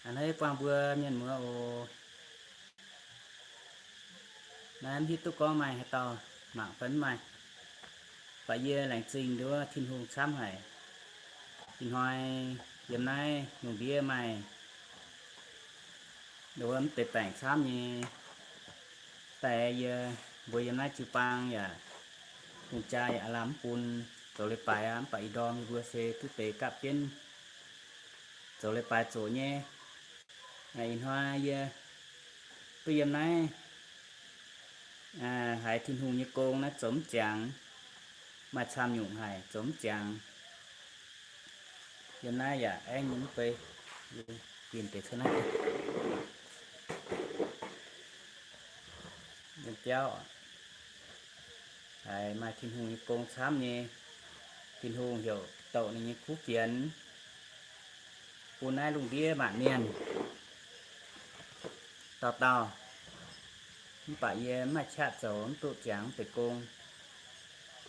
A'hneiv buangh mbuo mienh muoz oc. Naaiv mv hiuv duqv gorngv maaih haaix dauh mangc fai mv maaih, baac yie laengz zingh nduov Tin-Hungh camv haic. Ih hnoi yiem naaiv lungh ndiev maaih nduov mv deix baengc camv nyei, daaih yie mbuo yiem naaiv jiu-baang yaac hungh jaa yaac aav lamh mv bun zoux leiz-baaix aqv, mv baac ih ndorm yie mbuo se duqv deix gapv jienv zoux leiz-baaix zoqc nyei. Ih hnoi yie duqv yiem naaiv haiz Tin-Hungh nyei gong naaiv zoux mv ziangx, maaih camv nyungc haic zoux mv ziangx. Yiem naaiv yaac aengx nyei mv bei, ginh deix cuotv naaiv yiem biauv, haiz maaih Tin-Hungh nyei gong camv nyei. Tin-Hungh heuc douc ninh nyei kuv fienx bun naaiv lungh ndiev maanc mienh dauh dauh. Mv baac yie mv maaih qaqv zoux, mv duqv ziangx mv deix gong.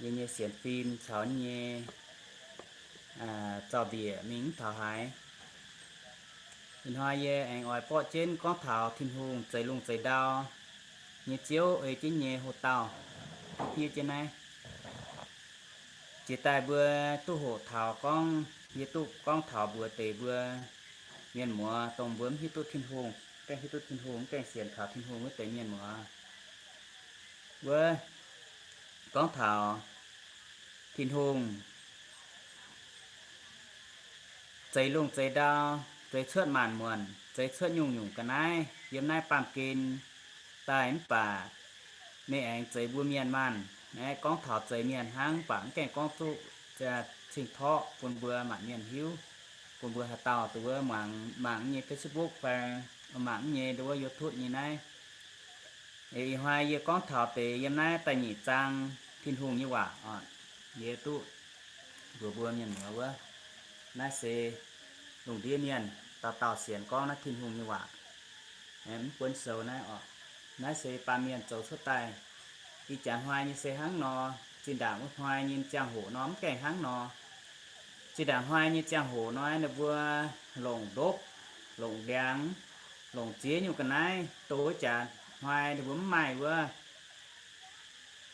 Yie nyei sienx fim caux nyei zaux-mbiec mingh mv taux haaix. Ih hnoi yie aengx oix borqv jienv gorngv taux Tin-Hungh zeix lungh zeix ndau nyei Ziouv ei jienv nyei hoc-dauh, fiev jienv naaiv. Jiex daaih mbuo duqv hoqc taux gorngv, yie duqv gorngv taux mbuox deix mbuo mienh muoz, dongh mbuo mv hiuv duqv Tin-Hungh, gaengh hiuv duqv Tin-Hungh, mv gaengh sienx kaux Tin-Hungh wuov deix mienh muoz, wuov gorngv taux Tin-Hungh zeix lungh zeix ndau, zeix cuotv maanc muonc, zeix cuotv nyungc-nyungc ga'naaiv yiem naaiv baamh gen daaih, mv baac ninh aengx zeix mbuo mienh maanh. Naaiv gorngv taux zeix mienh hnangv, mv baac mv gaengh gorngv duqv cing-torqv bun mbuo maanc mienh hiuv, bun mbuo haaix dauh duqv wuov mangc nyei Facebook fai mangc nyei nduov YouTube nyei naaiv. Ih hnoi yie gorngv taux deix yiem naaiv da'nyeic zaang Tin-Hungh nyei waac oc. Yie duqv mbuox mbuo mienh muoz wuov, naaiv se lungh ndiev mienh dauh dauh sienx gorngv naaiv Tin-Hungh nyei waac. Mv buonv sou naaiv oc. Naaiv se baamh mienh zoux cuotv daaih. Ih jaax hnoi nyei se hnangv nor, zinh ndaangc wuov hnoi nyei ziangh hoc nor mv gaengh hnangv nor. Zinh ndaangc hnoi nyei ziangh hoc nor ninh mbuo longc ndopv, longc ndiangx, longc ziex nyungc ga'naaiv, dongh wuov jaax hnoi ninh mbuo mv maaih wuov,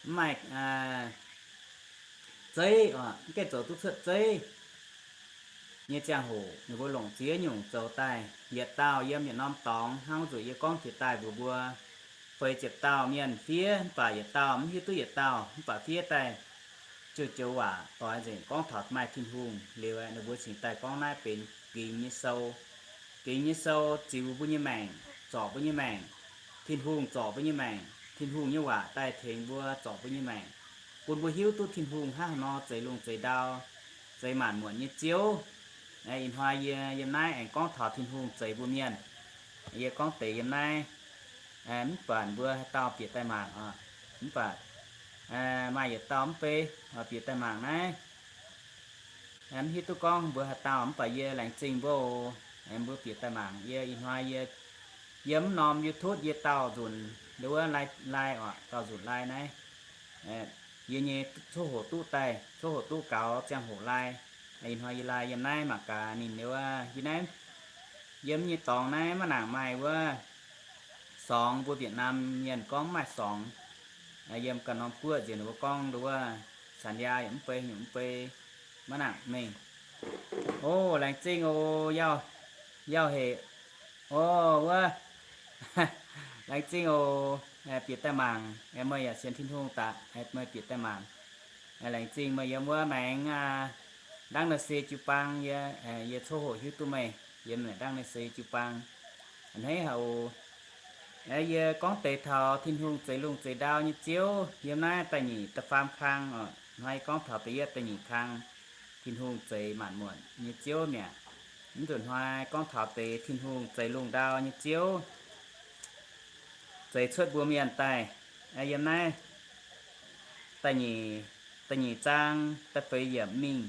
mv maaih zeiv oc, mv gaengh zoux duqv cuotv zeiv nyei ziangh hoc ninh mbuo longc ziex nyungc zoux daaih. Yietc dauh yiem yietc norm dorngx hnangv nzuqc yie gorngv jiex daaih mbuox mbuo, feix ziepc dauh mienh fiev, mv baac yietc dauh mv hiuv duqv yietc dauh, mv baac fiev daaih joux-joux waac doix nzengc gorngv taux maaih Tin-Hungh liuz, ninh mbuo cingx daaih gorngv naaiv benx gingx nyei sou. Gingx nyei sou ziux mbuo nyei maengc, zorc mbuo nyei maengc. Tin-Hungh zorc mbuo nyei maengc. Tin-Hungh nyei waac daaih tengx mbuo zorc mbuo nyei maengc, bun mbuo hiuv duqv Tin-Hungh hnangv haaix nor zeix lungh zeix ndau, zeix maanc muonc nyei Ziouv. Ih hnoi yie yiem naaiv aengx gorngv taux Tin-Hungh zeix mbuo mienh. Yie gorngv deix yiem naaiv, mv baac mbuo haaix dauh bieqc daaih mangc oc. Mv baac maaih yietc dauh mv bei bieqc daaih mangc naaiv. Mv hiuv duqv gorngv mbuo haaix dauh, mv baac yie laengz zingh mbuo oc. Mbuo bieqc daaih mangc. Yie ih hnoi yie yiem mv norm YouTube yie daauh nzunc nduov lai, lai oc, daauh nzunc lai naaiv. Yie nyei coqv hoc duqv daaih, coqv hoc duqv gaux ziangh hoc lai. Ih hnoi yie lai yiem naaiv mangc gaax ninh nduov yie naaiv, yiem nyei dorngx naaiv maiv nangc maaih wuov sorngx, mbuo Việt Nam mienh gorngv maaih sorngx. Yiem ganh norm guoqv nziex ninh mbuo gorngv nduov สัญญาณ yaac mv bei, nyungc mv bei, maiv nangc mengh. O, laengz zingh oc, Yauh, Yauh Hec. O, wuov, laengz zingh oc, bieqc daaih mangc, meih yaac sienx Tin-Hungh daaih, meih bieqc daaih mangc. Laengz zingh meih yiem wuov maengx Ndangv Naaiv Se jiu-baang, yie, yie coqv hoc hiuv duqv meih yiem Ndangv Naaiv Se jiu-baang. A'hneiv haic oc. Yie gorngv deix taux Tin-Hungh zeix lungh zeix ndau nyei Ziouv yiem naaiv da'nyeic da'faam kang oc. Hnoi gorngv taux da'yietv da'nyeic kang, Tin-Hungh zeix maanc muonc nyei Ziouv mi'aqv. Mv nzunc hnoi gorngv taux deix Tin-Hungh zeix lungh ndau nyei Ziouv, zeix cuotv mbuo mienh daaih. Yiem naaiv da'nyeic, da'nyeic zaang da'feix yiemc mingh,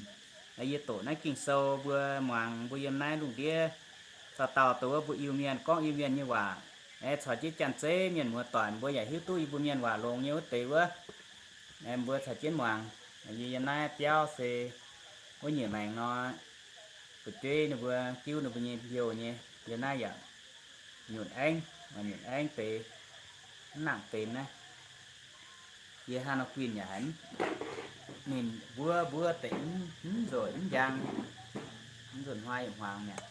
yie doqc naaiv Ging-Sou mbuo muangx, mbuo yiem naaiv lungh ndiev dauh dauh dongh wuov mbuo Iu-Mienh gorngv Iu-Mienh nyei waac. Aengx caux jienv janx-zeiv mienh muoz-doic mbuo yaac hiuv duqv yie mbuo Mienh waac longx nyei wuov deix wuov. Mbuo caux jienv muangx. Yie yiem naaiv biauv se wuov nyiec maengx nor, fu'jueiv ninh mbuo diuv ninh mbuo nyei heuc nyei. Yie naaiv yaac nyunc aengv, nyunc aengv deix, mv nangc benx naaiv. Yie hnangv nor guinh yaac haiz ninh mbuov mbuov deix mv nzueic mv njang, mv nzuonx hnoi yaac hmuangx mi'aqv.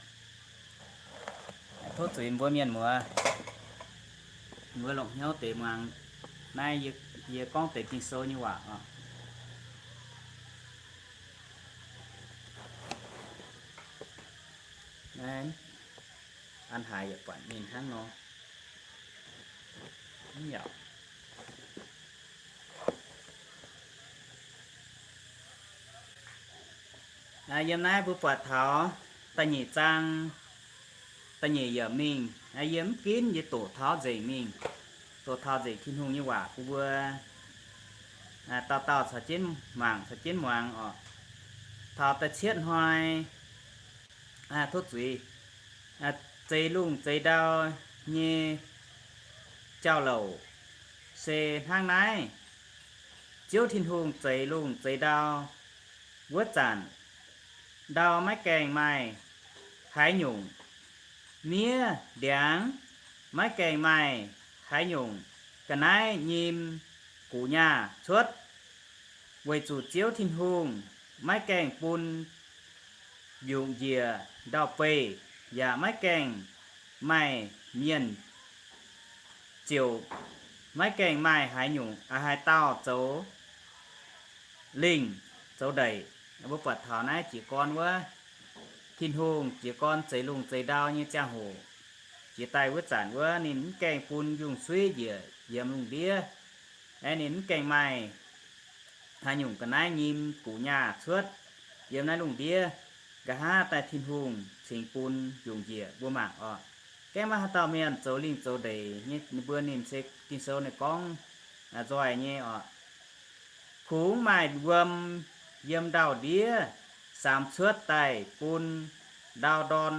Tov zuiz mbuo mienh muoz, mbuo longc hnyouv deix muangx naaiv yie gorngv deix Ging-Sou nyei waac oc. An haaix yaac buatc ninh hnangv nor. Yiem naaiv mbuo buatc taux da'nyeic zaang, da'nyeic yiemc mingh, yie mv ginv, yie doqc taux nzengc mingh, doqc taux nzengc Tin-Hungh nyei waac bun mbuo dauh dauh caux jienv mangc caux jienv muangx oc. Taux da'cietv hnoi, tov zuiz, zeix lungh zeix ndau nyei jauv-louc se hnangv naaiv. Ziouv Tin-Hungh zeix lungh zeix ndau wuov zanc, ndau maiv gaengh maaih haaix nyungc, miev ndiangx maiv gaengh maaih haaix nyungc ga'naaiv nyim guqc nyaah cuotv, weic zuqc Ziouv Tin-Hungh maiv gaengh bun mbiungc njiec ndau-beih, yaac maiv gaengh maaih mienh, ziouc maiv gaengh maaih haaix nyungc, haaix dauh zoux lingh zoux ndeic. Mbuo buatc taux naaiv jiez gorn wuov, Tin-Hungh jiez gorn zeix lungh zeix ndau nyei ziangh hoc, jiex daaih wuov zanc wuov, ninh mv gaengh bun yungh suiv njiec yiem lungh ndiev. Aeqv, ninh mv gaengh maaih haaix nyungc ga'naaiv nyim guqc nyaah cuotv yiem naaiv lungh ndiev. Nqa'haav daaih Tin-Hungh cingx bun yungh njiec mbuo mangc oc. Gaengh maiv haaix dauh mienh zoux lingh zoux ndeic nyei, mbuo ninh se Ging-Sou ninh gorngv nzoih nyei oc. Kungx maaih wuom yiem ndau-ndiev samx cuotv daaih bun ndau ndorn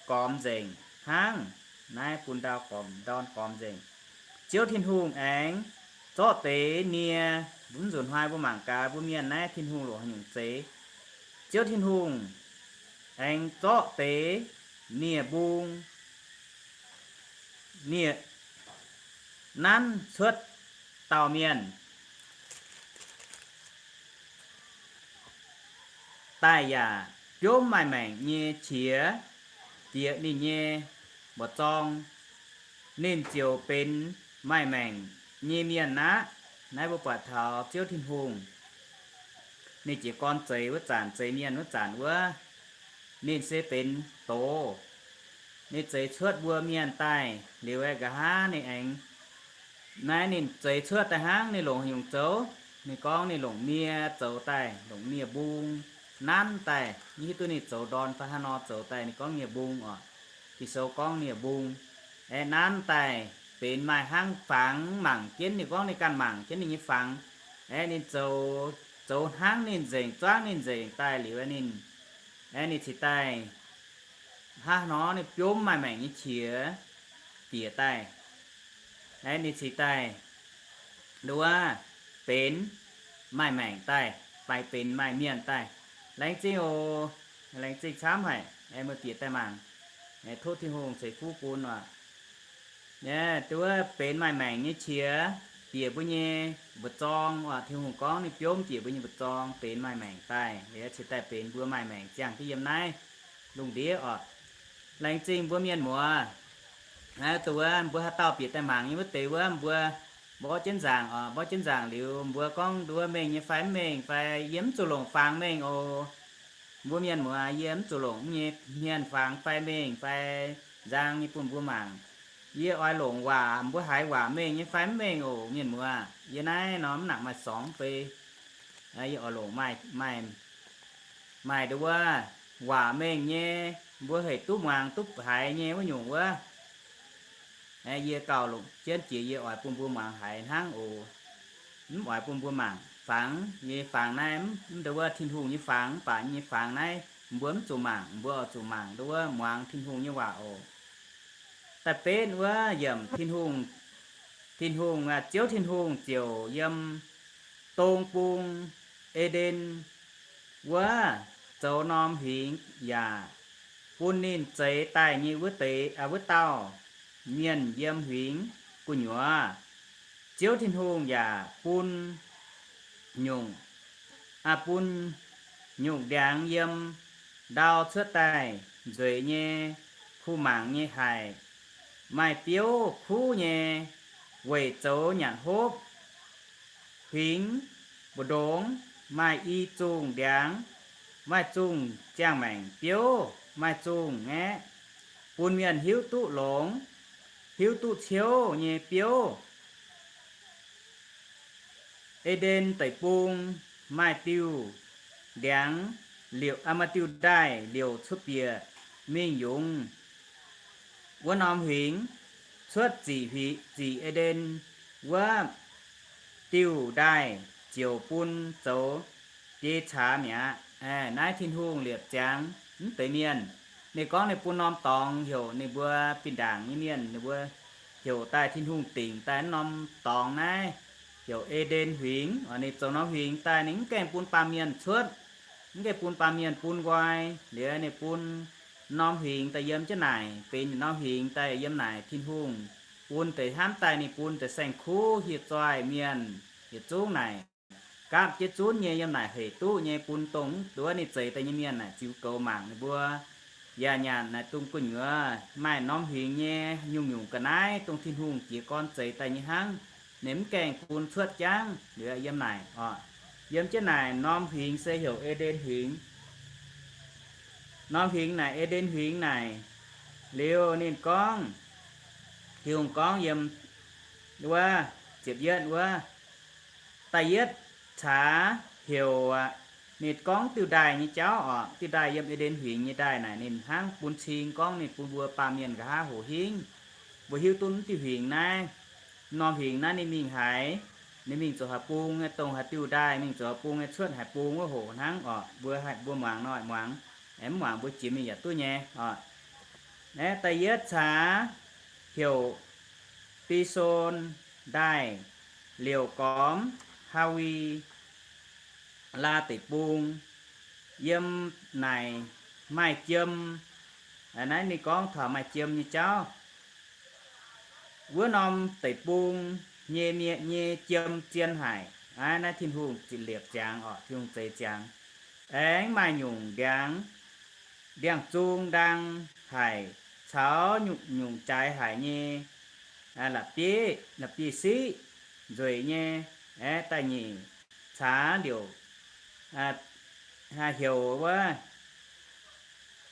gormx nzengc hnangv. Naaiv bun ndau gormx, ndorn gormx nzengc. Ziouv Tin-Hungh aengx zorqv deix nie, mbuo mv nzunc hnoi mbuo mangc gaax mbuo mienh naaiv Tin-Hungh loc haaix nyungc zeix. Ziouv Tin-Hungh aengx zorqv deix nie mbung, nie nanv cuotv dauh mienh daaih yaac biomv maaih maengc nyei qiex bieqc ninh nyei mba'zorng, ninh ziouc benx maaih maengc nyei mienh aqv. Naaiv mbuo buatc taux Ziouv Tin-Hungh ninh jiez gorn zeix wuov zanc, zeix mienh wuov zanc wuov, ninh se benx doz. Ninh zeix cuotv mbuo mienh daaih liuz, nqa'haav ninh aengx, naaiv ninh zeix cuotv daaih hnangv, ninh longc haaix nyungc zoux? Ninh gorngv ninh longc nie zoux daaih, longc nie mbung nanv daaih. Mv hiuv duqv ninh zoux ndorn fai haaix nor zoux daaih, ninh gorngv nie mbung oc. Ging-Sou gorngv nie mbung, aeqv, nanv daaih benx maaih hnangv fangx mangc jienv, ninh gorngv ninh ganh mangc jienv ninh nyei fangx. Aeqv, ninh zoux, zoux hnangv ninh nzengc, zuangv ninh nzengc daaih liuz, aeqv, ninh, aeqv, ninh cingx daaih hnangv nor, ninh biomv maaih maengc nyei qiex bieqc daaih. Aeqv, ninh cingx daaih nduov benx maaih maengc daaih, fai benx maaih mienh daaih. Laengz zingh oc. Laengz zingh camv haic, aeqv, meih bieqc daaih mangc. Aeqv, tov Tin-Hungh ceix fuqv bun oc. Aeqv, nduov benx maaih maengc nyei qiex bieqc mbuo nyei mba'zorng oc. Tin-Hungh gorngv ninh biomv bieqc mbuo nyei mba'zorng benx maaih maengc daaih, liuz cingx daaih benx mbuo maaih maengc ziangh jienv yiem naaiv lungh ndiev oc. Laengz zingh mbuo mienh muoz. Naaiv dongh wuov mbuo haaix dauh bieqc daaih mangc nyei wuov deix wuov, mbuo mborqv jienv nzaangc oc. Mborqv jienv nzaangc liuz mbuo gorngv nduov mengh nyei fai mv mengh fai, yie mv zuqc longc fangx mengh oc. Mbuo mienh muoz, yie mv zuqc longc nyei hmien fangx fai mengh fai nzang nyei bun mbuo mangc. Yie oix longc waac, mbuo haiz waac mengh nyei fai mv mengh oc mienh muoz. Yie naaiv nor mv nangc maaih sorngx fei. Yie oix longc maaih, maaih, maaih nduov wuov waac mengh nyei, mbuo hec duqv muangx duqv haiz nyei wuov nyungc wuov. Yie gauh longc jienv jiex yie oix bun mbuo muangx haiz hnangv oc. Mv oix bun mbuo mangc fangx. Yie fangx naaiv mv, mv nduov wuov Tin-Hungh nyei fangx, mv baac nyei fangx naaiv mbuo mv zuqc mangc, mbuo oix zuqc mangc nduov wuov muangx Tin-Hungh nyei waac oc. Da'betv wuov yiemc Tin-Hungh, Tin-Hungh, Ziouv Tin-Hungh ziouc yiem dong bung E^nden wuov zoux norm huingx yaac bun ninh zeix daaih nyei wuov deix, aa, wuov dauh mienh yiem huingx gu'nyuoz. Ziouv Tin-Hungh yaac bun nyungc, aa, bun nyungc ndiangx yiem ndau cuotv daaih nzueic nyei, kuh mangc nyei haic, maaih biouv kuv nyei, weic zoux nyanc hopv. Huingx mbu'ndongx maaih i zungh ndiangx, maaih zungh ziangh maengc biouv, maaih zungh ngaeqv, bun mienh hiuv duqv longx, hiuv duqv ciouv nyei biouv. E^nden Deic-Bung maaih diuh ndiangx liouc, aa, maaih diuh ndaaih liouc cuotv bieqc mingh yungz wuov norm huingx, cuotv ziqc huingx, ziqc E^nden wuov diuh ndaaih ziouc bun zoux biei caax mi'aqv. Naaiv Tin-Hungh liepc ziangx mv deix mienh. Ninh gorngv ninh bun norm dorngx heuc ninh mbuo, binh ndaangc nyei mienh, ninh mbuo heuc daaih, Tin-Hungh dingc daaih wuov norm dorngx naaiv heuc E^nden Huingx. Ninh zoux norm huingx daaih ninh mv gaengh bun baamh mienh cuotv, mv gaengh bun baamh mienh bun nqoi. Liuz ninh bun norm huingx daaih yiem jienv naaic, benx norm huingx daaih yiem naaic, Tin-Hungh bun deix hnamv daaih ninh bun deix saeng-kuv hieh zoih mienh yietc zungv naaic, gapv jienv zunv nyei, yiem naaic hec duqv nyei, bun dongh wuov ninh zeix daaih nyei mienh naaic ziux goux mangc ninh mbuo, yaac nyanc naaic dongh gu'nyuoz maaih norm huingx nyei nyungc-nyungc ga'naaiv, dongh Tin-Hungh jiez gorn zeix daaih nyei hnangv. Ninh mv gaengh bun cuotv jangv. Liuz yiem naaic oc, yiem jienv naaic norm huingx se heuc E^nden Huingx. Norm huingx naaic, E^nden Huingx naaic, liuz ninh gorngv, Tin-Hungh gorngv yiem wuov ziepc yietv wuov, da'yietv caax heuc, ninh gorngv diuh ndaaih nyei jauv oc, diuh ndaaih yiem E^nden Huingx nyei ndaaih naaic, ninh hnangv bun cing gorngv ninh bun mbuo baamh mienh nqa'haav hoqc hingv, mbuo hiuv duqv mv diuh huingx naaiv, norm huingx naaiv ninh mingh haaix, ninh mingh zoux haaix bung nyei, dongh haaix diuh ndaaih mingh zoux haaix bung nyei, cuotv haaix bung wuov hoc hnangv oc. Mbuo haih, mbuo muangx nor muangx, aengx mv muangx mbuo jiex mingh yaac duqv nyei oc. Naaiv da'yietv caax heuc Bison ndaaih, liouc gormx Haa^wi laa deic-bung, yiem naaic maaih jiem, naaiv ninh gorngv taux maaih jiem nyei jauv. Wuov norm deic-bung nyei mienh nyei jiem zien haic. Naaiv, naaiv Tin-Hungh liepc ziangx oc, Tin-Hungh zeix ziangx. Aengx maaih nyungc ndiangx, ndiangx-zung ndaang haic, caux nyungc-nyungc jaaix haic nyei la'bieiv, la'bieiv-siqv nzueic nyei. Aeqv, da'nyeic caax liouc, heuc wuov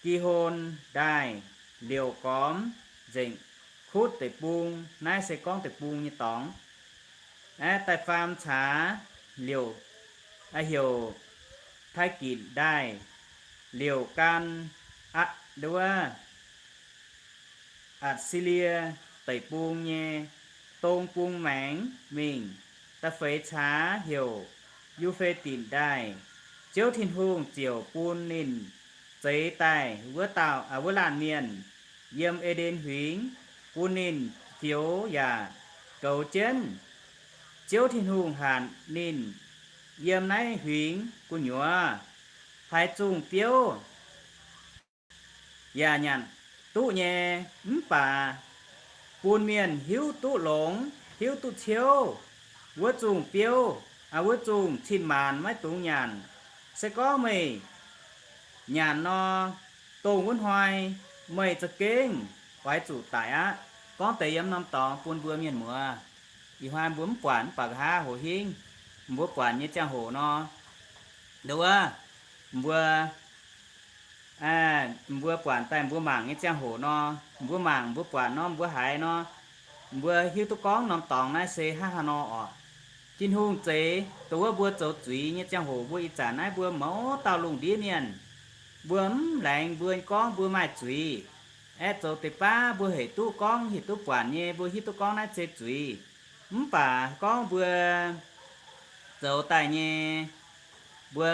Gi^hon ndaaih, liouc gormx nzengc Kutv deic-bung. Naaiv se gorngv deic-bung nyei dorngx. Aeqv, da'faam caax liouc, heuc Taiv-Gitc ndaaih, liouc gan, aqv, nduov, Atc^si^lie deic-bung nyei dong bung maengx mingh. Da'feix caax heuc Yu^fe^ditc ndaaih. Ziouv Tin-Hungh ziouc bun ninh zeix daaih wuov dauh, aa, wuov laanh mienh yiem E^nden Huingx, bun ninh fioux yaac goux jienv. Ziouv Tin-Hungh hatc ninh yiem naaiv huingx gu'nyuoz, haaix zungh biouv yaac nyanc duqv nyei, mv baac bun mienh hiuv duqv longx, hiuv duqv ciouv. Wuov zungh biouv, aa, wuov zungh cin-maanc maiv dungx nyanc. Se gorngv meih nyanc nor, dongh wuov hnoi meih za'gengh oix zuqc daic aqv. Gorngv deix yiem norm dorngx bun mbuo mienh muoz. Ih hnoi mbuo mv buatc, mv baac nqa'haav hoc hingv mbuo buatc nyei ziangh hoc nor, nduov, mbuo, mbuo buatc daaih mbuo mangc nyei ziangh hoc nor, mbuo mangc mbuo buatc nor, mbuo haiz nor, mbuo hiuv duqv gorngv norm dorngx naaiv se hnangv haaix nor oc. Tin-Hungh zeix dongh wuov mbuo zoux zuiz nyei ziangh hoc, mbuo ih zanc naaiv mbuo mouz dauh lungh ndiev mienh, mbuo mv laengz mbuo gorngv mbuo maaih zuiz. Aeqv, zoux deix baav mbuo hec duqv gorngv, hec duqv buatc nyei, mbuo hiuv duqv gorngv naaiv se zuiz. Mv baac gorngv mbuo zoux daaih nyei, mbuo,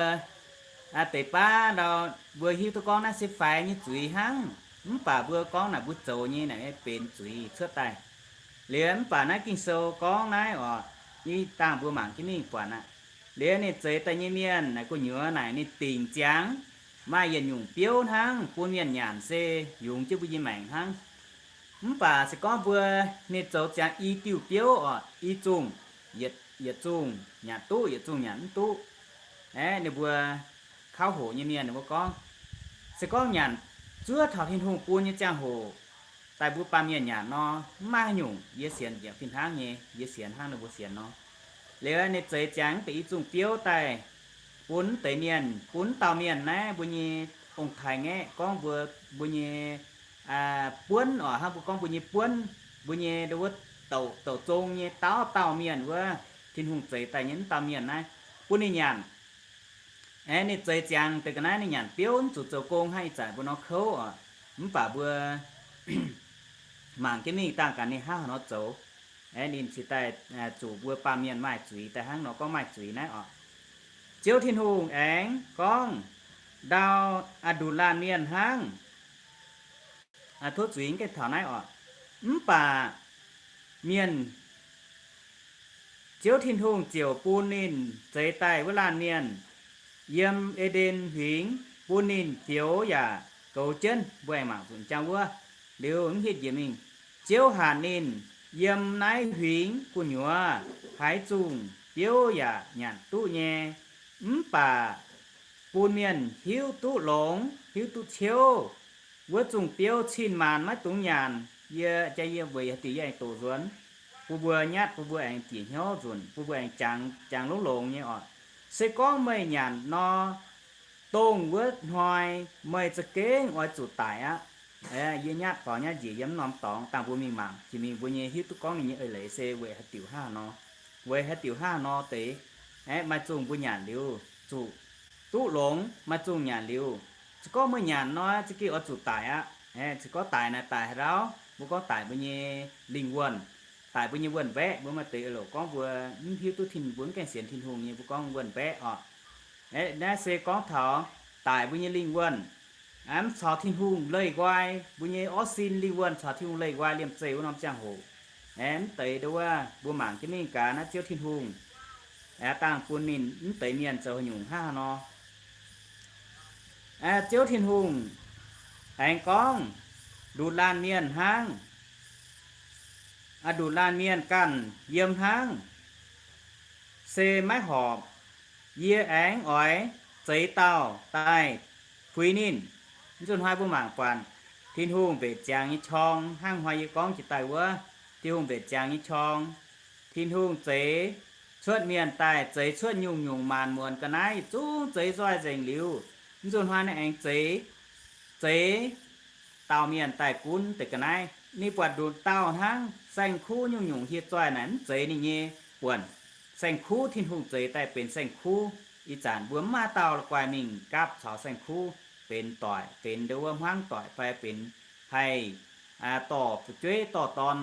aa, deix baav ndau, mbuo hiuv duqv gorngv naaiv se faix nyei zuiz hnangv. Mv baac mbuo gorngv naaic mbuo zoux nyei naaic benx zuiz cuotv daaih. Liuz mv baac naaiv Ging-Sou gorngv naaiv oc, ih dangh mbuo mangc jienv mingh buatc aqv. Liuz ninh zeix daaih nyei mienh naaic gu'nyuoz naaic ninh dingc ziangx, maaih yietc nyungc biouv hnangv bun mienh nyanc se yungz jienv mbuo nyei maengc hnangv. Mv baac se gorngv mbuo ninh zoux ziangx i diuh biouv oc, i zungh, yietc zungh nyanc duqv, yietc zungh nyanc mv duqv. Aeqv, ninh mbuo kauv hoqc nyei mienh ninh mbuo gorngv, se gorngv nyanc zuov taux Tin-Hungh bun nyei ziangh hoc, daaih mbuo baamh mienh nyanc nor, mv maaih haaix nyungc, yie sienx yaac fih hnangv nyei, yie sienx hnangv ninh mbuo sienx nor. Liuz ninh zeix ziangx deix i zungh biouv daaih bun deix mienh, bun dauh mienh naaiv mbuo nyei ong-taaix ngaeqv gorngv mbuo, mbuo nyei buonv oc, hnangv mbuo gorngv mbuo nyei buonv, mbuo nyei ndo wuov douc, douc zong nyei dauh dauh mienh wuov, Tin-Hungh zeix daaih nyei wuov dauh mienh naaiv, bun ninh nyanc. Aeqv, ninh zeix ziangx deix ga'naaiv ninh nyanc biouv mv zuqc zoux gong hnangv ih zanc mbuo nor kouv oc. Mv baac mbuo mangc jienv mingh dangh gaax ninh hnangv haaix nor zoux. Aeqv, ninh cingx daaih zuqc mbuo baamh mienh maaih zuiz daaih hnangv nor gorngv maaih zuiz naaiv oc. Ziouv Tin-Hungh aengx gorngv, ndau, a'nduqc laanh mienh hnangv. Tov zuiz gengh taux naaiv oc. Mv baac mienh, Ziouv Tin-Hungh ziouc bun ninh zeix daaih wuov laanh mienh yiem E^nden Huingx, bun ninh fioux yaac goux jienv. Mbuo aengx mangc nzunc jang wuov, liuz mv hitv njiec mingh. Ziouv hanc ninh, yiem naaiv huingx gu'nyuoz haaix zungh biouv yaac nyanc duqv nyei, mv baac bun mienh hiuv duqv longx, hiuv duqv ciouv. Wuov zungh biouv cin-maanc maiv dungx nyanc. Yie jaa yie weic haaix diuc yie aengx doqc nzuonx, bun mbuo nyatv, bun mbuo aengx bieqc hnyouv nzunc, bun mbuo aengx jangx, jangx longx-longx nyei oc. Se gorngv meih nyanc nor, dongh wuov hnoi meih za'gengh oix zuqc daic aqv. Yie nyatv faaux nyatv njiec yiem norm dorngx dangh mbuo mingh mangc jiex mingh mbuo nyei hiuv duqv gorngv ninh nyei eix leiz se weic haaix diuc hnangv haaix nor. Weic haaix diuc hnangv haaix nor deix, aeqv, maaih zungh mbuo nyanc liuz zuqc duqv longx, maaih zungh nyanc liuz, se gorngv meih nyanc nor za'gengh oix zuqc daic aqv. Aeqv, se gorngv daic naaic daic haaix ndau? Mbuo gorngv daic mbuo nyei lingh wuonh, daic mbuo nyei wuonh mbaeqv. Mbuo maaih deix oix longc gorngv mbuo mv hiuv duqv Tin, mbuo mv gaengh sienx Tin-Hungh nyei, mbuo gorngv wuonh mbaeqv oc. Aeqv, naaiv se gorngv taux daic mbuo nyei lingh wuonh, mv caux Tin-Hungh leih nqoi, mbuo nyei orv sin lingh wuonh caux Tin-Hungh leih nqoi liemh zeih wuov norm ziangh hoc. Aeqv, mv deix ndo wuov mbuo mangc jienv mingh gaax naaiv Ziouv Tin-Hungh aeqv, dangh bun ninh mv deix mienh zoux haaix nyungc hnangv haaix nor. Ziouv Tin-Hungh aengx gorngv, nduqc laanh mienh hnangv, a'nduqc laanh mienh ganh yiem hnangv, se maiv horpc. Yie aengx oix zeix dauh daaih puix ninh. Mv nzunc hnoi mbuo mangc buatc Tin-Hungh mbenc ziangx nyei qorng hnangv hnoi yie gorngv jiex daaih wuov, Tin-Hungh mbenc ziangx nyei qorng. Tin-Hungh zeix cuotv mienh daaih, zeix cuotv nyungc-nyungc maanc muonc ga'naaiv yietc zungv zeix nzoih nzengc liuz, mv nzunc hnoi ninh aengx zeix, zeix dauh mienh daaih gunv deix ga'naaiv. Ninh buatc nduqc dauh hnangv, saeng-kuv nyungc-nyungc hieh zoih naaic mv zeiz ninh nyei buonc. Saeng-kuv Tin-Hungh zeix daaih benx saeng-kuv. Ih zanc mbuo mv maaih dauh la'guaih mingh gapv caux saeng-kuv benx doic, benx ndo wuov hmuangv doic fai benx haih dorh fu'jueiv dorh dorn.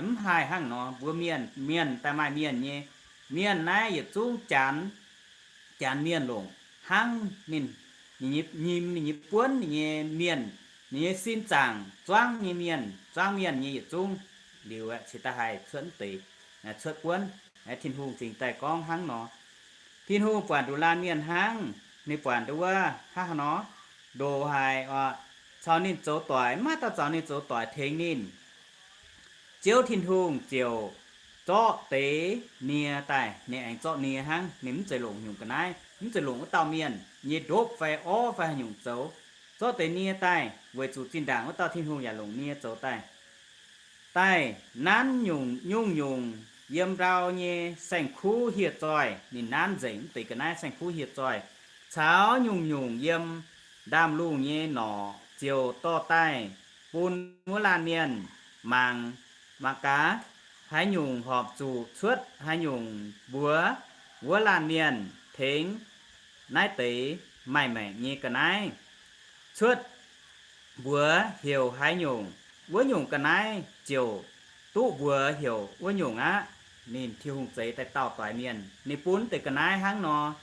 Mv haih hnangv nor. Mbuo mienh, mienh daaih maaih mienh nyei. Mienh naaiv yietc zungv janx, janx mienh longc hnangv ninh, ninh nyei nyim, ninh nyei buonv, ninh nyei mienh, ninh nyei sin zaangc zuangv nyei mienh, zuangv mienh nyei yietc zungv liuz aeqv, cingx daaih haih cuotv mv deix, cuotv buonv. Tin-Hungh cingx daaih gorngv hnangv nor. Tin-Hungh buatc nduqc laanh mienh hnangv, ninh buatc ndo wuov hnangv haaix nor, ndoqc haic oc, caux ninh zoux doic, mv maaih dauh caux ninh zoux doic tengx ninh. Ziouv Tin-Hungh ziouc zorqv deix nie daaih. Ninh aengx zorqv nie hnangv, ninh mv zeiz longc nyungc ga'naaiv, mv zeiz longc wuov dauh mienh nyei ndopv fai orv fai haaix nyungc zoux. Zorqv deix nie daaih weic zuqc zinh ndaangc wuov dauh Tin-Hungh yaac longc nie zoux daaih, daaih nanv nyungc, nyungc-nyungc yiem ndau nyei saeng-kuv hieh zoih. Ninh nanv nzengc mv deix ga'naaiv saeng-kuv hieh zoih caux nyungc-nyungc yiem ndaamv-lungh nyei norqc ziouc dorh daaih bun wuov laanh mienh mangc, mangc gaax, haaix nyungc horpc zuqc cuotv haaix nyungc mbuox wuov laanh mienh tengx naaiv deix maaih maengc nyei ga'naaiv. Cuotv mbuox heuc haaix nyungc, wuov nyungc ga'naaiv ziouc duqv mbuox heuc wuov nyungc aqv. Ninh Tin-Hungh zeix daaih dauh doix mienh, ninh bun deix ga'naaiv hnangv nor.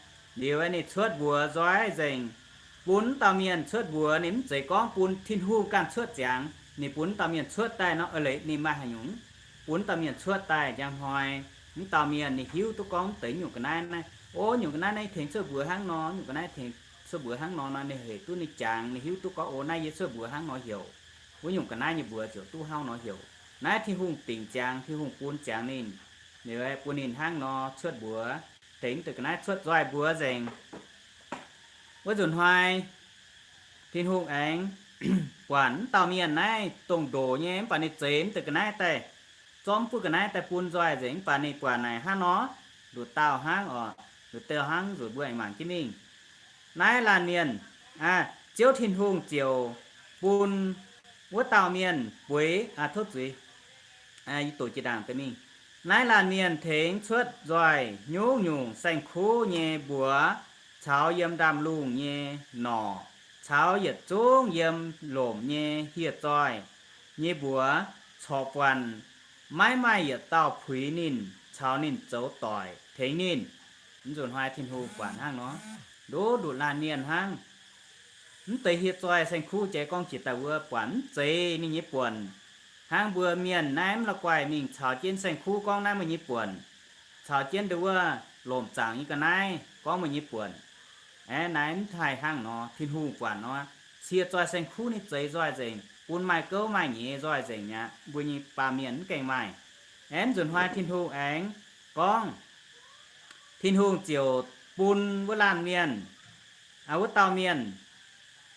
Liuz ninh cuotv mbuox nzoih nzengc, bun dauh mienh cuotv mbuox. Ninh mv zeiz gorngv bun Tin-Hungh ganh cuotv ziangx, ninh bun dauh mienh cuotv daaih nor, eix leiz ninh maaih haaix nyungc, bun dauh mienh cuotv daaih njang hnoi, mv dauh mienh ninh hiuv duqv gorngv deix nyungc ga'naaiv naaiv, o, nyungc ga'naaiv naaiv tengx cuotv mbuox hnangv nor, nyungc ga'naaiv tengx cuotv mbuox hnangv nor nor, ninh hec duqv ninh jangx, ninh hiuv duqv gorngv, O, naaiv yie cuotv mbuox hnangv nor heuc. Wuov nyungc ga'naaiv nyei mbuox ziouc duqv hnangv nor heuc. Naaiv Tin-Hungh dingc ziangx, Tin-Hungh bun ziangx ninh, ninh bun ninh hnangv nor cuotv mbuox, tengx mv deix ga'naaiv cuotv nzoih mbuox nzengc. Wuov nzunc hnoi Tin-Hungh aengx buatc mv dauh mienh naaiv dongh ndoqc nyei, mv baac ninh zeix mv deix ga'naaiv daaih, zorqv mv buo ga'naaiv daaih bun nzoih nzengc, mv baac ninh buatc naaic hnangv nor, nduqc dauh hnangv oc, nduqc dauh hnangv nzunc mbuo aengx mangc jienv mingh. Naaiv laanh mienh, Ziouv Tin-Hungh ziouc bun wuov dauh mienh bueix, tov zuiz, yie doqc jiex ndaangc deix mingh. Naaiv laanh mienh tengx cuotv nzoih nyungc-nyungc saeng-kuv nyei mbuox caux yiem ndaamv-lungh nyei norqc caux yietc zungv yiem lomc nyei hieh-zoih nyei mbuox corc buatc, maiv maaih yietc dauh puix ninh caux ninh zoux doic tengx ninh. Mv nzunc hnoi Tin-Hungh buatc hnangv nor, nduqc nduqc laanh mienh hnangv. Mv deix hieh-zoih saeng-kuv jiex gorngv jiex daaih wuov buatc mv zeiz ninh nyei buonc. Hnangv mbuo mienh naaiv mv la'guaih mingh caux jienv saeng-kuv gorngv naaiv meih nyei buonc, caux jienv nduqc wuov lomc zaangc nyei ga'naaiv gorngv meih nyei buonc. Aeqv, naaiv mv haih hnangv nor. Tin-Hungh buatc nor, hieh-zoih saeng-kuv ninh zeix nzoih nzengc, bun maaih gouv maaih nyeiz nzoih nzengc mi'aqv. Mbuo nyei baamh mienh mv gaengh maaih. Aeqv, mv nzunc hnoi Tin-Hungh aengx gorngv, Tin-Hungh ziouc bun wuov laanh mienh, wuov dauh mienh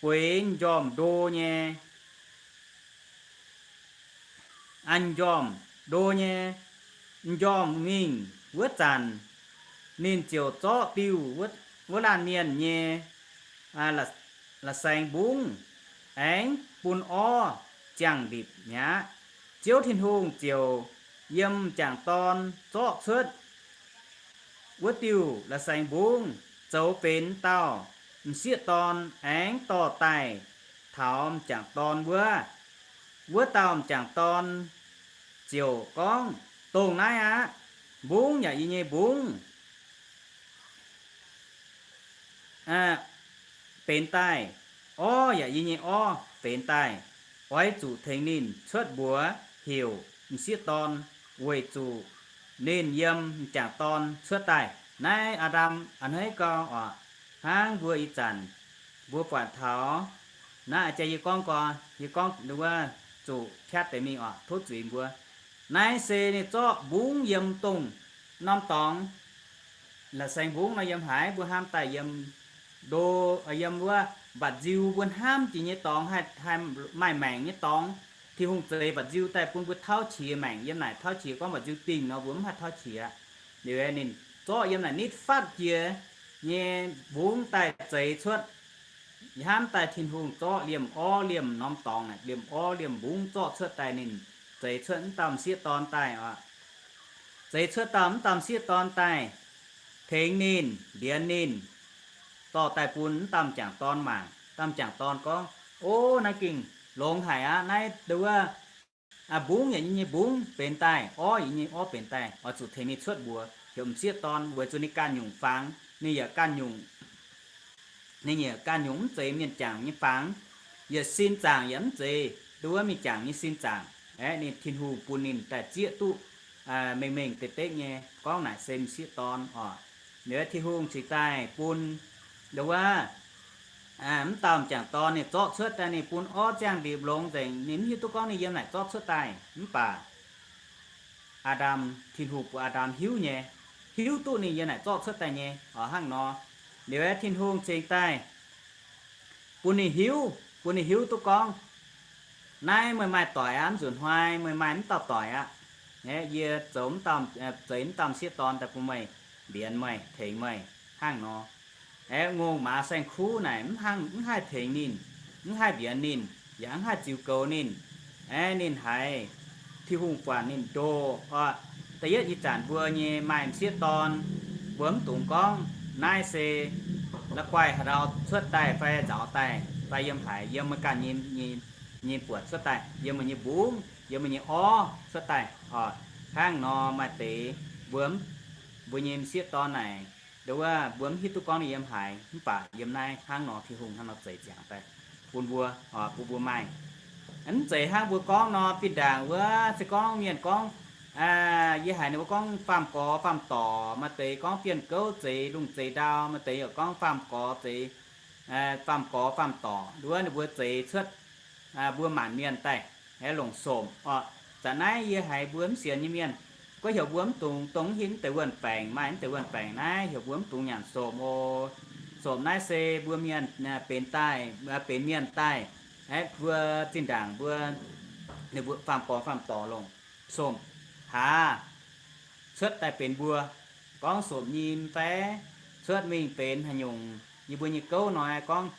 bueix m'njormh ndo nyei, m'njormh ndo nyei, m'njormh mingh wuov zanc, ninh ziouc zorqv diuh wuov laanh mienh nyei la'saengx mbungv aengx bun orv ziangh ndipc mi'aqv. Ziouv Tin-Hungh ziouc yiem m'jangc dorn zorqv cuotv wuov diuh la'saengx mbungv zoux benx dauh m'sieqv dorn aengx dorh daaih taux m'jangc dorn wuov. Wuov dauh m'jangc dorn ziouc gorngv, Dongh naaiv aqv. Mbungv yaac yie nyei mbungv benx daaih, orv yaac yie nyei orv benx daaih. Oix zuqc tengx ninh cuotv mbuox heuc m'sieqv dorn, weic zuqc ninh yiem m'jangc dorn cuotv daaih. Naaiv Aa^ndam a'hneiv gau oc. Hnangv mbuo ih zanc mbuo buatc taux naaiv, a'jang yie gorngv gau, yie gorngv wuov zuqc piatv deix mingh oc, tov zuiz mbuo. Naaiv se ninh zorqv mbungv yiem dongh norm dorngx, la'saengx mbungv nor yiem haaix, mbuo hnamv daaih yiem ndo, yiem wuov mba'nziu, mbuo hnamv jiex nyei dorngx, haih maaih maengc nyei dorngx. Tin-Hungh zeix mba'nziu daaih bun mbuo tauv qiex maengc. Yiem naaic tauv qiex, gorngv mba'nziu dingh nor mbuo mv haih tauv qiex. Liuz ninh zorqv yiem naaic nitv fatv jiex nyei mbungv daaih zeix cuotv. Hnamv daaih Tin-Hungh zorqv liemh orv liemh norm dorngx naaic, liemh orv liemh mbungv zorqv cuotv daaih ninh zeix cuotv mv dauh m'sieqv dorn daaih oc. Zeix cuotv dauh mv dauh m'sieqv dorn daaih tengx ninh, mbienx ninh, dorh daaih bun mv dauh m'jangc dorn mangc. Dauh m'jangc dorn gorngv, O, naaiv gengh longx haic aqv. Naaiv nduov mbungv yaac yie nyei mbungv benx daaih, orv yaac yie nyei orv benx daaih. Oix zuqc tengx ninh cuotv mbuox heuc m'sieqv dorn, weic zuqc ninh ganh nyungc fangx, ninh yaac ganh nyungc, ninh yaac ganh nyungc mv zeiz mienh jangc nyei fangx, yietc sin zaangc yaac mv zeiz nduov mienh jangc nyei sin zaangc. Aeqv, ninh Tin-Hungh bun ninh daaih zieqv duqv mengh mengh dekv dekv nyei gorngv naaic se m'sieqv dorn oc. Liuz Tin-Hungh cingx daaih bun nduov mv dauh m'jangc dorn ninh zorqv cuotv daaih, ninh bun orv ziangh ndipc longx nzengc. Ninh mv hiuv duqv gorngv ninh yiem naaic zorqv cuotv daaih, mv baac Aa^ndam, Tin-Hungh bun Aa^ndam hiuv nyei, hiuv duqv ninh yiem naaic zorqv cuotv daaih nyei oc. Hnangv nor, liuz Tin-Hungh cingx daaih bun ninh hiuv, bun ninh hiuv duqv gorngv, Naaiv meih maaih doic aqv. Mv nzunc hnoi meih maaih mv dauh doic aqv. Aeqv, yie zoux mv dauh, zeix mv dauh m'sieqv dorn daaih bun meih, mbienx meih, tengx meih hnangv nor. Aeqv, ngongh maaz saeng-kuv naaic mv hnangv, mv haih tengx ninh, mv haih mbienx ninh, yaac mv haih ziux goux ninh. Aeqv, ninh haiz Tin-Hungh buatc ninh ndoh oc. Da'yietv ih zanc mbuo nyei maaih m'sieqv dorn, mbuo mv dungx gorngv naaiv se la'guaih haaix ndau cuotv daaih fai nzaaux daaih fai yiem haaix, yiem meih ganh nyei, nyei buonc cuotv daaih, yiem meih nyei mbungv, yiem meih nyei orv cuotv daaih oc. Hnangv nor maaih deix mbuo, mbuo nyei m'sieqv dorn naaic, nduov mbuo mv hiuv duqv gorngv ninh yiem haaix, mv baac yiem naaiv hnangv nor Tin-Hungh hnangv nor zeix ziangx daaih bun mbuo, bun mbuo maaih. Mv zeiz hnangv mbuo gorngv nor, bienh ndaangc wuov se gorngv mienh gorngv, yie haiz ninh mbuo gorngv faam-gorx faam-dorc, maaih deix gorngv bienh gouv zeix lungh zeix ndau, maaih deix yaac gorngv faam-gorx zeix faam-gorx faam-dorc nduov ninh mbuo zeix cuotv mbuo maanc mienh daaih, aeqv, longc somc oc. Zanc naaiv yie haiz mbuo mv sienx nyei mienh, gorngv heuc mbuo mv dungx dongh mv hingv deix wuonh baengc, maaih mv deix wuonh baengc naaiv, heuc mbuo mv dungx nyanc somc oc. Somc naaiv se mbuo mienh benx daaih, benx mienh daaih, aeqv, mbuo zinh ndaangc mbuo faam-gorx faam-dorc longc somc haaz cuotv daaih benx mbuo. Gorngv somc nyim fai cuotv mingh benx haaix nyungc yie mbuo nyei gouv nor, gorngv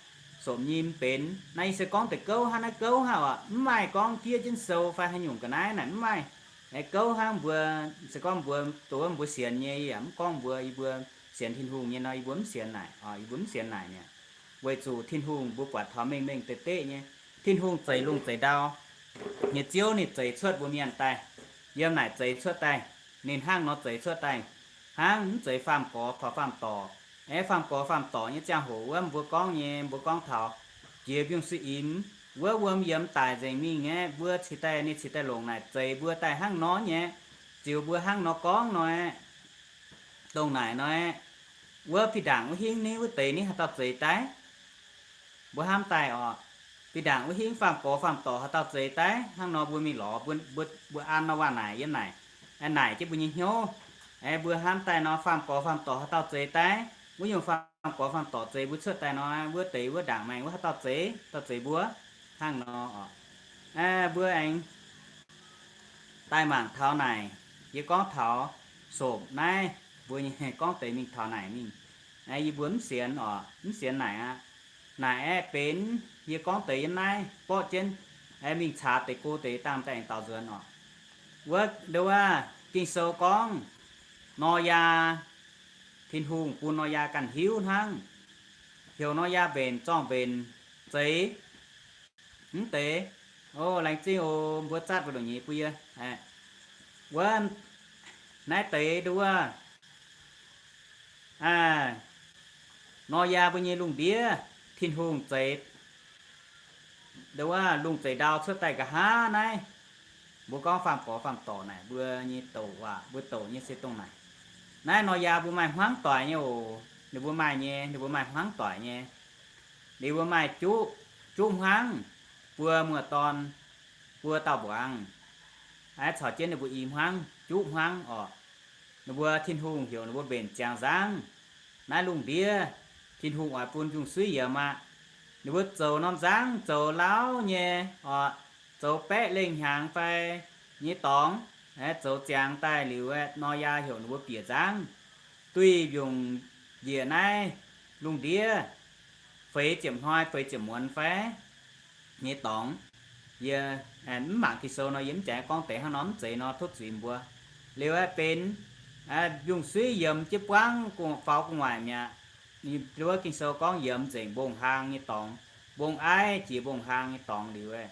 somc nyim benx naaiv, yie se gorngv deix gouv hnangv, naaiv gouv hnangv oc, mv maaih gorngv fiev jienv sou fai haaix nyungc ga'naaiv naaic, mv maaih. Aeqv, gouv hnangv mbuo, se gorngv mbuo doz mbuo sienx nyei, yie yaac mv gorngv mbuo, yie mbuo sienx Tin-Hungh nyei nor, yie mbuo mv sienx naaic oc, yie mbuo mv sienx naaic mi'aqv. Weic zuqc Tin-Hungh mbuo buatc taux mengh mengh deix deqv nyei. Tin-Hungh zeix lungh zeix ndau nyei Ziouv ninh zeix cuotv mbuo mienh daaih, yiem naaic zeix cuotv daaih, ninh hnangv nor zeix cuotv daaih, hnangv mv zeiz faam-gorx faam-dorc. Aeqv, faam-gorx faam-dorc nyei ziangh hoc wuov mbuo gorngv nyei, mbuo gorngv taux jiex mbiungc-suiv imx wuov, wuom yiemx daic nzengc mingh aeqv, mbuo cingx daaih, ninh cingx daaih longc naaic zeix mbuo daaih hnangv nor nyei, ziux mbuo hnangv nor gorngv nor aeqv, dongh naaic nor aeqv, wuov fih ndaangc wuov hingv ninh wuov deix ninh haaix dauh zeix daaih? Mbuo hnamv daaih oc. Fih ndaangc wuov hingv faam-gorx faam-dorc haaix dauh zeix daaih? Hnangv nor mbuo mingh lorz mbuo, mbuo an nor waac naaic yiem naaic, naaic jienv mbuo nyei hnyouv. Aeqv, mbuo hnamv daaih nor, faam-gorx faam-dorc haaix dauh zeix daaih? Wuov nyungc faam-gorx faam-dorc zeix mbuo cuotv daaih nor, wuov deix wuov ndaangc maengx wuov haaix dauh zeix, dauh zeix mbuo? Hnangv nor oc. Mbuo aengx daaih mangc taux naaic, yie gorngv taux somc naaiv, mbuo nyei gorngv deix mingh taux naaic mingh, yie mbuo mv sienx oc, mv sienx naaic aqv. Naaic aeqv, benx yie gorngv deix yiem naaiv borqv jienv, aeqv, mingh caax deix go deix dangh daaih aengx daux nzuonx oc. Wuov, nduov, Ging-Sou gorngv Noyaa, Tin-Hungh bun Noyaa ganh hiuv hnangv, heuc Noyaa mbenc zorng-mbenc zeix mv deix. O, laengz zingh oc, mbuo zatv mbuo longc nyei bun yie. Wuov, naaiv deix nduov, Noyaa mbuo nyei lungh ndiev, Tin-Hungh zeix, nduov, lungh zeix ndau cuotv daaih nqa'haav naaiv, mbuo gorngv faam-gorx faam-dorc naaic, mbuo nyei douc waac, mbuo douc nyei se dongh naaic. Naaiv Noyaa mbuo maaih hmuangv doic nyei oc. Ninh mbuo maaih nyei, ninh mbuo maaih hmuangv doic nyei. Ninh mbuo maaih juqv, juqv hmuangv, buo muoz-dorn, buo dauh mbuangz, aeqv, caux jienv ninh mbuo i hmuangv, juqv hmuangv oc. Ninh mbuo, Tin-Hungh heuc ninh mbuo mbenc ziangx nzangv. Naaiv lungh ndiev Tin-Hungh oix bun njung-suiv yiemx aqv. Ninh mbuo zoux norm nzangv zoux lauv nyei oc, zoux baeqv lengh hnyangx fai nyei dorngx, aeqv, zoux ziangx daaih liuz aeqv, Noyaa heuc ninh mbuo bieqc nzangv, duih mbiungc njiec naaiv lungh ndiev feix ziepc hnoi feix ziepc muonz fai nyei dorngx. Yie mv mangc Ging-Sou nor, yie mv jangx gorngv deix hnangv nor, mv zeiz nor tov zuiz mbuo. Liuz aeqv, benx njung-suiv yiemx jienv buangv faaux gu'nguaaic mi'aqv. Wuov Ging-Sou gorngv yiemx nzengc mbong-haang nyei dorngx, mbong-aiv jiex mbong-haang nyei dorngx liuz aeqv,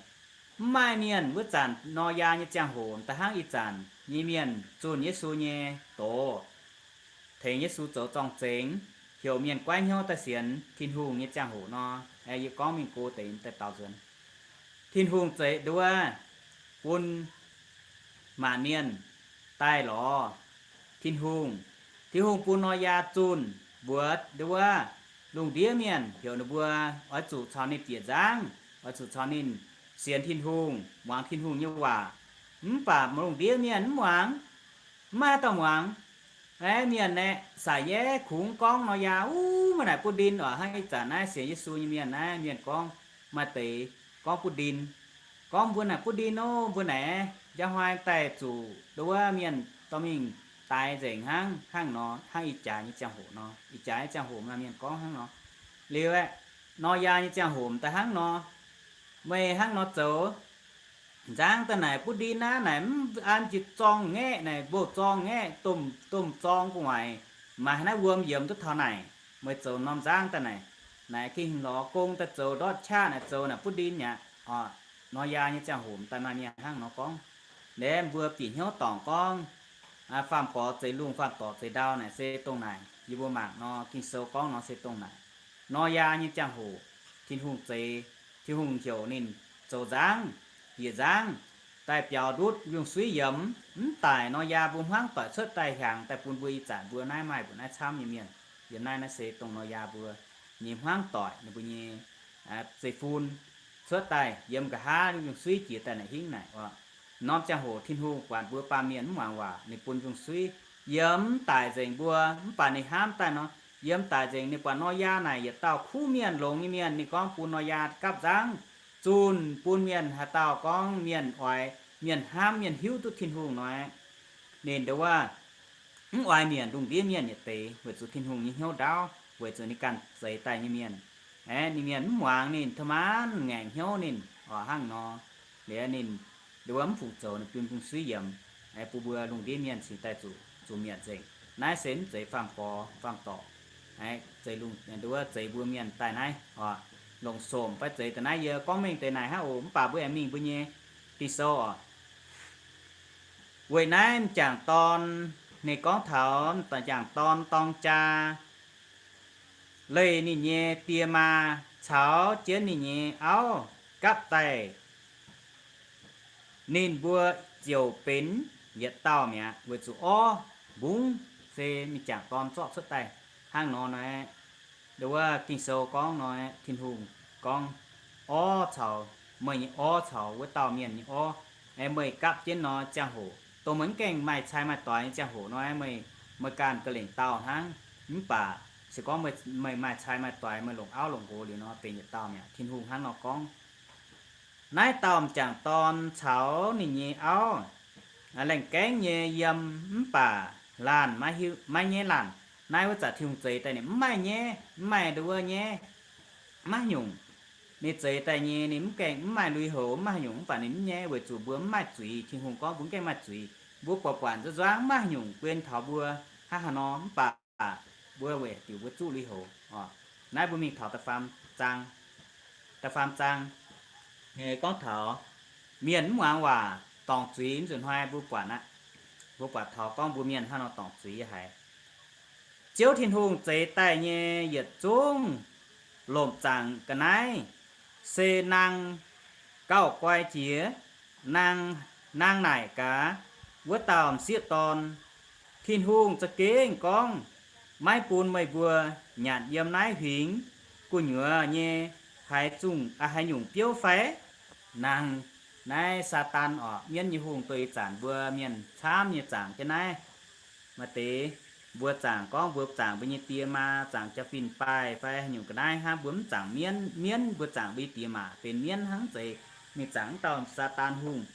mv maaih mienh. Wuov zanc Noyaa nyei ziangh hoc da'hnangv ih zanc nyei mienh zunh Yesu nyei doz, tengx Yesu zoux zorng-zengx, heuc mienh goiv hnyouv daaih sienx Tin-Hungh nyei ziangh hoc nor, yie gorngv mingh go deix daaih daux nzuonx. Tin-Hungh zeix nduov bun maanc mienh daaih lorz Tin-Hungh. Tin-Hungh bun Noyaa zunh mbuox nduov lungh ndiev mienh, heuc ninh mbuo oix zuqc caux ninh bieqc nzangv, oix zuqc caux ninh sienx Tin-Hungh, muangx Tin-Hungh nyei waac. Mv baac lungh ndiev mienh mv muangx, mv maaih dauh muangx. Aeqv, mienh aeqv, saic yeiv kungx gorngv Noyaa, Uv, maaih naaic butv ndin oc. Hnangv ih zanc naaiv sienx Yesu nyei mienh naaiv, mienh gorngv maaih deix gorngv butv ndin, gorngv mbuo naaic butv ndin nor, mbuo naaic njang hnoi daaih zuqc nduov mienh dorh mingh daix nzengc hnangv, hnangv nor, hnangv ih jaax nyei ziangh hoc nor. Ih jaax nyei ziangh hoc maaih mienh gorngv hnangv nor. Liuz aeqv, Noyaa nyei ziangh hoc daaih hnangv nor, meih hnangv nor zoux, nzangv daaih naaic butv ndin aqv, naaic mv an jiex zorng ngaeqv, naaic mbouh zorng ngaeqv, domh, domh zorng gu'nguaaic, maaih haaix naaiv wuom yiemx duqv taux naaic. Meih zoux norm nzangv daaih naaic, naaic gengh lorz gong daaih zoux ndortv qaqv naaic, zoux naaic butv ndin mi'aqv. Noyaa nyei ziangh hoc daaih maaih mienh hnangv nor gorngv. Naaiv mbuo bieqc hnyouv dorngc gorngv faam-gorx zeix lungh, faam-dorc zeix ndau naaic se dongh naaic. Yie mbuo mangc nor, Ging-Sou gorngv nor se dongh naaic. Noyaa nyei ziangh hoc, Tin-Hungh zeix, Tin-Hungh heuc ninh zoux nzangv, bieqc nzangv, daaih biaux ndutv njung-suiv yiemx, mv daic Noyaa mbuo hmuangv doic cuotv daaih hiaangx daaih bun mbuo ih zanc mbuo naaiv maaih mbuo naaiv camv nyei mienh. Yiem naaiv naaiv se dongh Noyaa mbuo nyei hmuangv doic, ninh mbuo nyei zeiv-fun cuotv daaih yiem nqa'haav nyungc suiv jiex daaih naaic hingv naaic oc. Norm ziangh hoc Tin-Hungh buatc mbuo baamh mienh mv muangx waac, ninh bun nyungc suiv yiem daic nzengc mbuo, mv baac ninh hnamv daaih nor, yiem daic nzengc ninh buatc Noyaa naaic yietc dauh kuv mienh, longx nyei mienh. Ninh gorngv bun Noyaa gapv nzangv zunh bun mienh haaix dauh gorngv mienh oix, mienh hnamv, mienh hiuv duqv Tin-Hungh nor, ninh ndo wuov mv oix mietc lungh ndiev mienh yietc deix, weic zuqc Tin-Hungh nyei hnyouv ndaauv, weic zuqc ninh ganh zeix daaih nyei mienh. Aeqv, ninh mienh mv muangx ninh, tov maanc ngaengc hnyouv ninh oc. Hnangv nor, liuz ninh ndo wuov mv fungc zoux, ninh bun nyungc suiv yiemx, aeqv, bun mbuo lungh ndiev mienh cingx daaih zuqc, zuqc mietc nzengc. Naaiv se mv zeiz faam-forx faam-dorc, aeqv, zeix lungh, ndo wuov zeix mbuo mienh daaih naaiv oc. Longc somc fai zeix daaih naaiv, yie gorngv mengh deix naaic hnangv oc. Mv baac mbuo aengx mingh mbuo nyei Ging-Sou oc. Weic naaiv m'jangc dorn, ninh gorngv taux m'jangc dorn dorng jaa, leih ninh nyei die maa caux jienv ninh nyei auv gapv daaih, ninh mbuo ziouc benx yietc dauh mi'aqv, weic zuqc orv mbungv se m'jangc dorn zorqv cuotv daaih. Hnangv nor nor, ndo wuov Ging-Sou gorngv nor, Tin-Hungh gorngv, orv caux, meih nyei orv caux wuov dauh mienh nyei orv, aeqv, meih gapv jienv nor, ziangh hoc dongh meih mv gaengh maaih cai maaih doix nyei ziangh hoc nor, meih, meih ganh ga'lengc dauh hnangv. Mv baac se gorngv meih maaih cai maaih doix, meih longc auv longc nqox liuz nor, benx yietc dauh mi'aqv. Tin-Hungh hnangv nor gorngv. Naaiv dauh m'jangc dorn caux ninh nyei auv laengh gaengv nyei yiem, mv baac laanh maiv nyaiv laanh. Naaiv wuov zanc Tin-Hungh zeix daaih ninh mv maaih nyaiv, mv maaih ndo wuov nyaiv, maiv nyungc. Ninh zeix daaih nyei ninh mv gaengh mv maaih lui-houx, mv maaih nyungc, mv baac ninh mv nyaiv weic zuqc mbuo mv maaih zuiz. Tin-Hungh gorngv mbuo mv gaengh maaih zuiz. Mbuo buatc buatc nzuonx nzuonx mv maaih nyungc guen taux mbuo hnangv haaix nor, mv baac mbuo weic diuc mbuo zuqv lui-houx oc. Naaiv mbuo mingh taux da'faam zaang, da'faam zaang, gorngv taux mienh mv muangx waac dorngc zuiz nzunc hnoi mbuo buatc aqv. Mbuo buatc taux gorngv mbuo mienh hnangv nor dorngc zuiz haic. Ziouv Tin-Hungh zeix daaih nyei yietc zungv lomc zaangc ga'naaiv se naang gauh guai jiex. Naang, naang naaic gaax wuov dauh m'sieqv dorn, Tin-Hungh za'gengh gorngv maiv bun meih mbuo nyanc yiem naaiv huingx gu'nyuoz nyei haaix zungh, haaix nyungc biouv fai? Naang, naaiv Saadaan oc, mienv nyei hungh, doix zanc mbuo mienh camv nyei zaangc jienv naaiv. Maaih deix mbuo zaangc gorngv mbuo zaangc mbuo nyei die maa, zaangc jaa-fin-baaih fai haaix nyungc ga'naaiv hnangv, mbuo mv zaangc mienv, mienv mbuo zaangc mbuo nyei die maa benx mienv hnangv, mv zeiz mingh zaangc wuov dauh Saadaan hungh.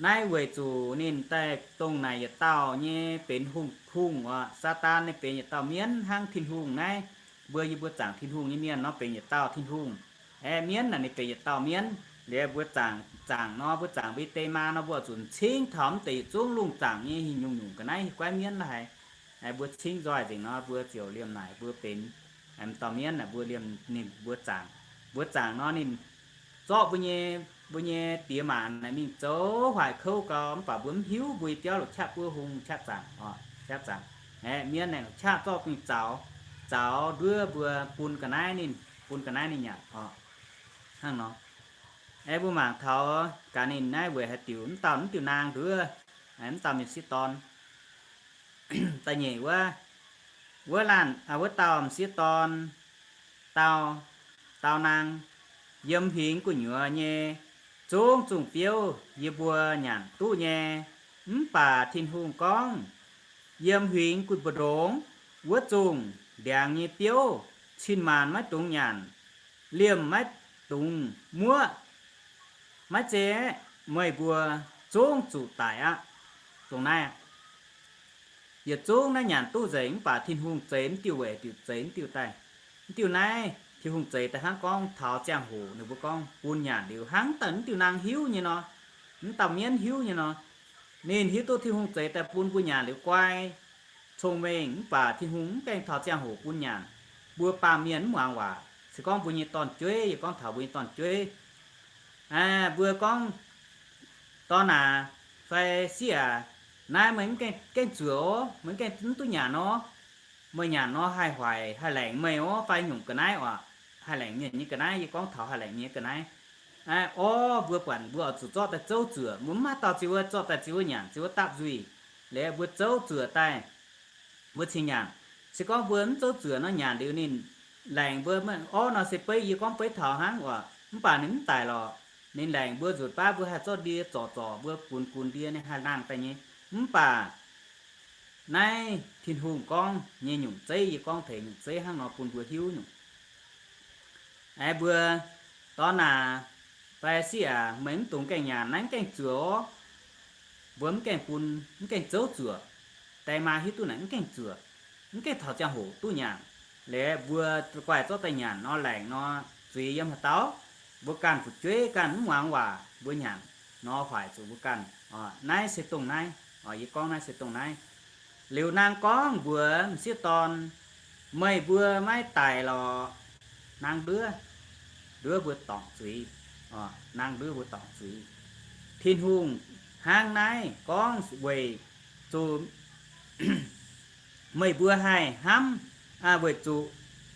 Naaiv weic zuqc ninh daaih dongh naaic yietc dauh nyei benx hungh, hungh oc. Saadaan ninh benx yietc dauh mienv hnangv Tin-Hungh naaiv. Mbuo, yie mbuo zaangc Tin-Hungh nyei mienh nor benx yietc dauh Tin-Hungh. Aeqv, mienv naaic ninh benx yietc dauh mienv. Liuz mbuo zaangc, zaangc nor, mbuo zaangc mbuo nyei die maa nor, mbuo zuqc cingv taux mv deix yietc zungv lungh zaangc nyei nyungc-nyungc ga'naaiv, guaiv mienv la'haic. Mbuo cingv nzoih nzengc nor, mbuo ziouc liemh naaic mbuo benx m'dauh mienv naaic, mbuo liemh ninh mbuo zaangc. Mbuo zaangc nor ninh zorqv mbuo nyei, mbuo nyei die maa naaic mingh zoux hoic kouv gau, mv baac mbuo mv hiuv, mbuo nyei biauv longc qaqv buov hung qaqv zaangc oc, qaqv zaangc. Aeqv, mienv naaic longc qaqv zorqv mingh zaux, zaux nduov mbuo bun ga'naaiv ninh, bun ga'naaiv ninh nyanc oc. Hnangv nor, aeqv, mbuo mangc taux gaax ninh naaiv weic haaix diuc mv dauh, mv diuh naang nduov, mv dauh m'sieqv dorn. Da'nyeic wuov, wuov laanh, wuov dauh m'sieqv dorn dau, dau naang, yiem huingx gu'nyuoz nyei zungv zungh biouv yie mbuo nyanc duqv nyei. Mv baac Tin-Hungh gorngv, yiem huingx gu'ndoz ndongx wuov zungh ndiangx nyei biouv cin-maanc maiv dungx nyanc, liemh maiv dungx muoqv. Maiv zeiz meih mbuo zungv zuqc daic aqv. Dongh naaiv yietc zungv naaiv nyanc duqv nzengc, mv baac Tin-Hungh zeix mv diuh weic diuc zeix mv diuh daaih. Mv diuh naaiv Tin-Hungh zeix daaih hnangv gorngv taux ziangh hoc ninh mbuo gorngv bun nyanc liuz hnangv daaih mv diuh naang hiuv nyei nor, mv dauh mienv hiuv nyei nor, ninh hiuv duqv Tin-Hungh zeix daaih bun mbuo nyanc liuz guai cong-mengh, mv baac Tin-Hungh mv gaengh taux ziangh hoc bun nyanc. Mbuo baamh mienh mv muangx waac, se gorngv mbuo nyei dorn-jueiv, yie gorngv taux mbuo nyei dorn-jueiv, mbuo gorngv, dorn aac, fai sieqv aac, naaiv meih mv gaengh zuoqc oc, meih mv gaengh mv duqv nyanc nor, meih nyanc nor haih hoic haih laengc meih oc, fai nyungc ga'naaiv oc, haih laengc mienh nyei ga'naaiv, yie gorngv taux haih laengc mienh nyei ga'naaiv. Orv, mbuo buatc mbuo oix zuqc zorqv daaih zouv zuoqc, mbuo mv maaih dauh ziouc wuov zorqv daaih ziouc wuov nyanc, ziouc wuov dapv nzuih. Liuz mbuo zouv zuoqc daaih, mbuo cingx nyanc. Se gorngv mbuo mv zouv zuoqc nor, nyanc liuz ninh laengc mbuo orv nor se beiv, yie gorngv beiv taux hnangv oc. Mv baac ninh mv daic lorqc. Ninh laengc mbuo nzutc baav mbuo haih zorqv ndie zorc zorc mbuo gunx gunx ndie ninh haih nangh daaih nyei. Mv baac naaiv Tin-Hungh gorngv nyei nyungc zeiv, yie gorngv taux nyungc zeiv hnangv nor bun mbuo hiuv nyungc. Aengx mbuo dorn aac, fai siqv aac, meih mv dungx gaengh nyanc naaiv, mv gaengh zuoqc orv. Mbuo mv gaengh bun, mv gaengh zouv zuoqc. Die maa hiuv duqv naaic mv gaengh zuoqc, mv gaengh taux ziangh hoc duqv nyanc. Liuz mbuo guaih zorqv daaih nyanc nor, laengc nor, zuiz yiem haaix dauh, mbuo ganh fu'jueiv ganh mv muangx waac mbuo nyanc nor, hoic zuqc mbuo ganh. Naaiv se dongh naaiv, yie gorngv naaiv se dongh naaiv. Liuz naang gorngv mbuox m'sieqv dorn, meih mbuo maiv daic lorqc. Naang nduov, nduov mbuo dorngc zuiz. Naang nduov mbuo dorngc zuiz. Tin-Hungh hnangv naaiv gorngv weic zuqc meih mbuo haih hnamv, weic zuqc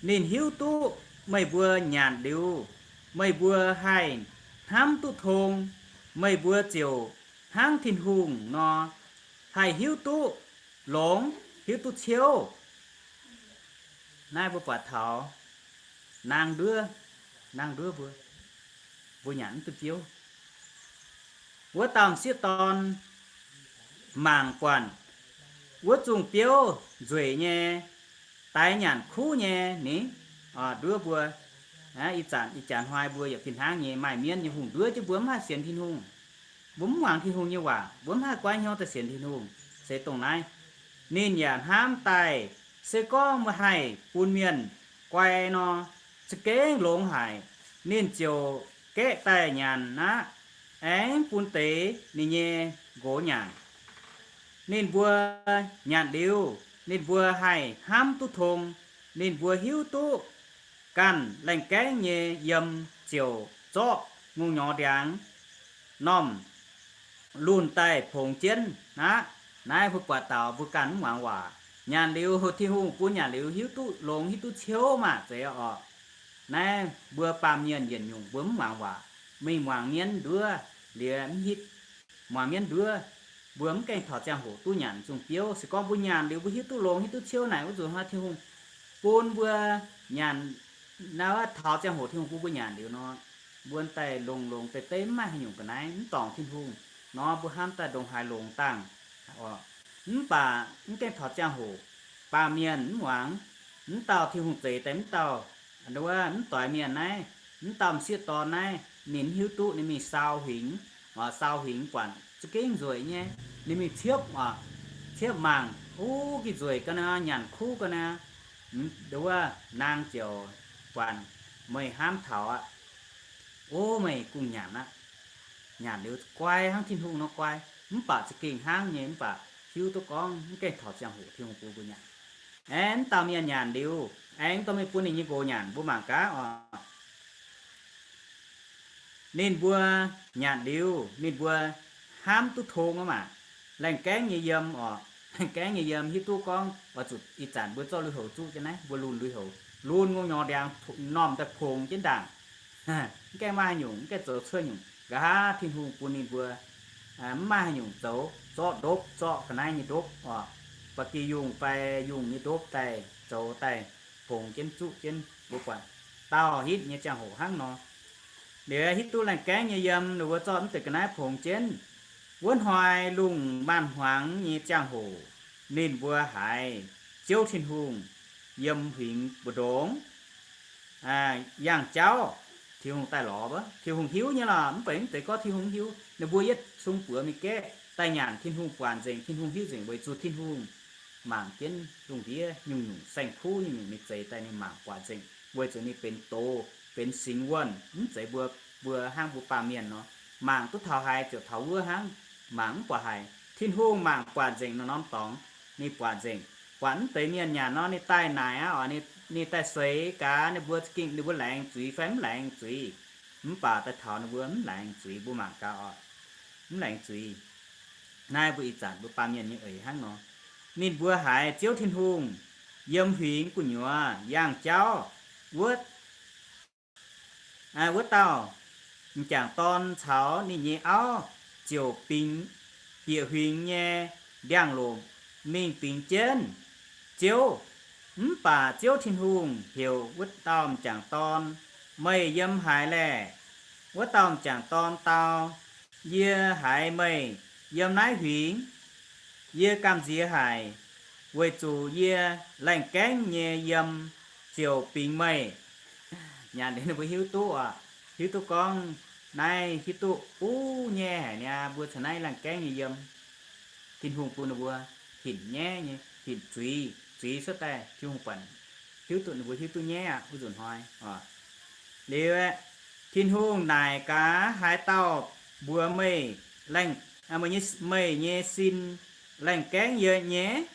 ninh hiuv duqv meih mbuo nyanc liuz, meih mbuo haih hnamv duqv tong, meih mbuo ziouc hnangv Tin-Hungh nor, haih hiuv duqv longx, hiuv duqv ciouv. Naaiv mbuo buatc taux naang nduov, naang nduov mbuo, mbuo nyanc mv duqv biouv. Wuov dauh m'sieqv dorn mangc buatc wuov zungh biouv nzueic nyei, daix nyanc kuv nyei ni, nduov mbuo. Ih zanc ih jaax hnoi mbuo yaac fih hnangv nyei, maaih mienv nyei hungh nduov jienv mbuo mv haih sienx Tin-Hungh. Mbuo mv muangx Tin-Hungh nyei waac, mbuo mv haih goiv hnyouv daaih sienx Tin-Hungh, se dongh naaiv. Ninh yaac hnamv daaih, se gorngv mbuo haih bun mienh guai nor, za'gengh longx haic. Ninh ziouc gaeqv daaih nyanc aqv, aengx bun deix ninh nyei nqox nyanc. Ninh mbuo nyanc liuz, ninh mbuo haih hnamv duqv tong. Ninh mbuo hiuv duqv ganh laengh gaengv nyei yiem ziouc zorqv ngongh nyorx ndiangx normh lunh daaih pongx jienv aqv. Naaiv mbuo buatc daux mbuo ganh mv muangx waac. Nyanc liuz, Tin-Hungh bun nyanc liuz hiuv duqv longx hiuv duqv ciouv maah, zeiz oc. Naaiv mbuo baamh mienh yietc nyungc mbuo mv muangx waac. Mingh muangx mienv nduov, liuz mv hitv, muangx mienv nduov, mbuo mv gaengh taux ziangh hoc duqv nyanc zungh biouv. Se gorngv mbuo nyanc liuz mbuo hiuv duqv longx hiuv duqv ciouv naaic, wuov zuqc hnoi Tin-Hungh bun mbuo nyanc, naaiv taux ziangh hoc Tin-Hungh bun mbuo nyanc liuz nor, mbuo daaih longx-longx deix deix mv maaih haaix nyungc ga'naaiv, mv dorngc Tin-Hungh nor, mbuo hnamv daaih ndongc haaix longx dangh. Mv baac mv gaengh taux ziangh hoc, baamh mienh mv muangx, mv dauh Tin-Hungh zeix daaih mv dauh, wuov mv doix mienh naaiv, mv dauh m'sieqv dorn naaiv, ninh mv hiuv duqv, ninh mingh sau huingx, sau huingx buatc za'gengh nzueic nyei, ninh mingh ciepv oc, ciepv mangc, o, gih nzueic ga'naaiv, nyanc kuv ga'naaiv. Wuov naang ziouc buatc, meih hnamv taux aqv. O, meih kungx nyanc aqv. Nyanc liuz guai hnangv Tin-Hungh nor guai, mv baac za'gengh hnangv nyei, mv baac hiuv duqv gorngv mv gaengh taux ziangh hoc Tin-Hungh bun mbuo nyanc. Aengx mv dauh mienh nyanc liuz, aengx dorh mingh bun ninh nyei nqox nyanc, mbuo mangc gaax oc. Ninh mbuo nyanc liuz, ninh mbuo hnamv duqv tong aqv maah. Laengh gaengv nyei yiem oc, laengh gaengv nyei yiem hiuv duqv gorngv oix zuqc ih zanc mbuo zorqv lui-houx zuqv jienv naaiv, mbuo lunh lui-houx, lunh ngongh nyorx ndiangx normh daaih pongx jienv ndaangc. Mv gaengh maaih haaix nyungc, mv gaengh zoux cuotv nyungc. Nqa'haav Tin-Hungh bun ninh mbuo mv maaih haaix nyungc zoux, zorqv ndopv, zorqv ga'naaiv nyei ndopv oc, ba'gi yungh fai yungh nyei ndopv daaih zoux daaih pongx jienv zuqv jienv, mbuo buatc dauh hitv nyei ziangh hoc hnangv nor. Liuz hiuv duqv laengh gaengv nyei yiem ninh mbuo zorqv mv deix ga'naaiv pongx jienv. Wuov hnoi lungh maanz-hmuangx nyei ziangh hoc, ninh mbuo haiz Ziouv Tin-Hungh yiem huingx mbu'ndongx yangh jauv. Tin-Hungh daaih lorz wuov, Tin-Hungh hiuv nyei lorqc, mv baac mv zeiz gorngv Tin-Hungh hiuv. Ninh mbuo yietv sung buoz mingh gaeqv daaih nyanc, Tin-Hungh buatc nzengc, Tin-Hungh hiuv nzengc, weic zuqc Tin-Hungh mangc jienv lungh ndiev nyungc-nyungc saeng-kuv nyungc-nyungc ninh zeix daaih ninh mangc buatc nzengc, weic zuqc ninh benx doz, benx singx wuonh, mv zeiz mbuo, mbuo hnangv mbuo baamh mienh nor, mangc duqv taux haaix ziouc taux wuov hnangv, mangc mv buatc haaix. Tin-Hungh mangc buatc nzengc norm-norm dorngx, ninh buatc nzengc. Buatc mv deix mienh nyanc nor, ninh daaih naaic aqv oc, ninh daaih seix gaax ninh mbuo za'gengh ninh mbuo laengz zuiz fai mv laengz zuiz. Mv baac daaih taux ninh mbuo mv laengz zuiz, mbuo mangc gaax oc, mv laengz zuiz. Naaiv mbuo ih zanc mbuo baamh mienh nyei eix hnangv nor. Ninh mbuo haiz Ziouv Tin-Hungh yiem huingx gu'nyuoz yangh jauv wuov, wuov dauh m'jangc dorn caux ninh nyei auv ziouc bingx bieqc huingx nyei ndiangx-lomc mingh bingx jienv Ziouv. Mv baac Ziouv Tin-Hungh heuc wuov dauh m'jangc dorn, Meih yiem haaix laeh? Wuov dauh m'jangc dorn dau, Yie haiz meih yiem naaiv huingx. Yie gamh nziex haic, weic zuqc yie laengh gaengv nyei yiem ziouc bingx meih. Nyanc liuz ninh mbuo hiuv duqv oc, hiuv duqv gorngv naaiv hiuv duqv uv nyei haic niaa, mbuo caux naaiv laengh gaengv nyei yiem. Tin-Hungh bun ninh mbuo hinc nyaiv nyei, hinc zuiz, zuiz cuotv daaih Tin-Hungh buatc, hiuv duqv ninh mbuo hiuv duqv nyaiv aqv wuov nzunc hnoi. Liuz aeqv, Tin-Hungh naaic gaax, Haaix dauh mbuox meih, meih nyei sin laengh gaengv yie nyei?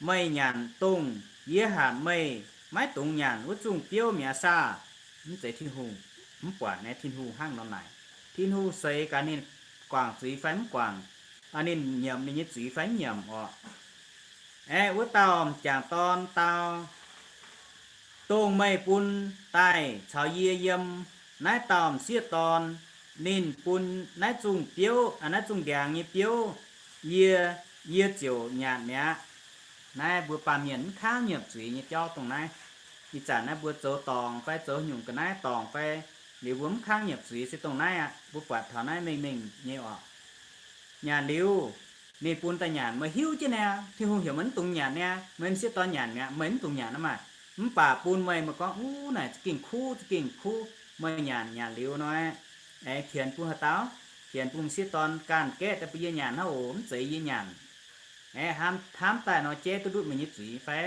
Meih nyanc dongh yie hatc meih maiv dungx nyanc wuov zungh biouv mi'aqv saah? Mv zeiz Tin-Hungh mv buatc naaiv, Tin-Hungh hnangv nor naaic. Tin-Hungh seix gaax ninh guangc zuiz fai mv guangc, ninh nyiemc ninh nyei zuiz fai mv nyiemc orqc. Aeqv, wuov dauh m'jangc dorn dau, Dongh meih bun daaih caux yie yiem naaiv dauh m'sieqv dorn, ninh bun naaiv zungh biouv, naaiv zungh ndiangx nyei biouv, yie, yie ziouc nyanc mi'aqv. Naaiv mbuo baamh mienh mv kangv nyiemc zuiz nyei jauv dongh naaiv. Ih zanc naaiv mbuo zoux dorngc fai zoux nyungc ga'naaiv dorngc fai, liuz mbuo mv kangv nyiemc zuiz se dongh naaiv aqv. Mbuo buatc taux naaiv mengh mengh nyei orqc. Nyanc liuz, ninh bun daaih nyanc, meih hiuv jienv niaa, Tin-Hungh heuc meih mv dungx nyanc niaa, meih m'sieqv dorn nyanc mi'aqv, meih mv dungx nyanc aqv maah. Mv baac bun meih, meih gorngv, Uv, naaic za'gengh kuv, za'gengh kuv. Meih nyanc, nyanc liuz nor, aengx tienx bun haaix dauh? Tienx bun m'sieqv dorn ganh gaeqv daaih bun yie nyanc hnangv oc, mv zeiz yie nyanc. Aeqv, hnamv daaih nor jaiv duqv ndutv meih nyei zuiz fai?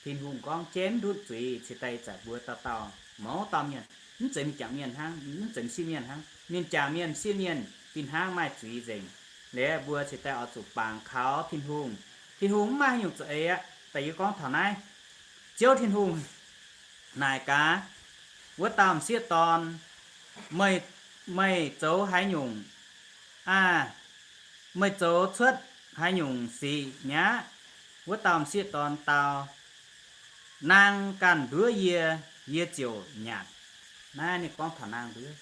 Tin-Hungh gorngv jaiv mv ndutv zuiz, cingx daaih ih zanc mbuo dauh dauh, mouz dauh mienh, mv zeiz mingh jangc mienh hnangv, mv zeiz m'sieqv mienh hnangv, mingh jangc mienh m'sieqv mienh fih hnangv maaih zuiz nzengc. Liuz mbuo cingx daaih oix zuqc bangc kaux Tin-Hungh. Tin-Hungh mv maaih haaix nyungc za'eix aqv. Daaih yie gorngv taux naaiv, Ziouv Tin-Hungh naaic gaax wuov dauh m'sieqv dorn, meih, meih zoux haaix nyungc, aa, meih zoux cuotv haaix nyungc sic mi'aqv? Wuov dauh m'sieqv dorn dau, Naang ganh nduov yie, yie ziouc nyanc. Naaiv ninh gorngv taux naang nduov.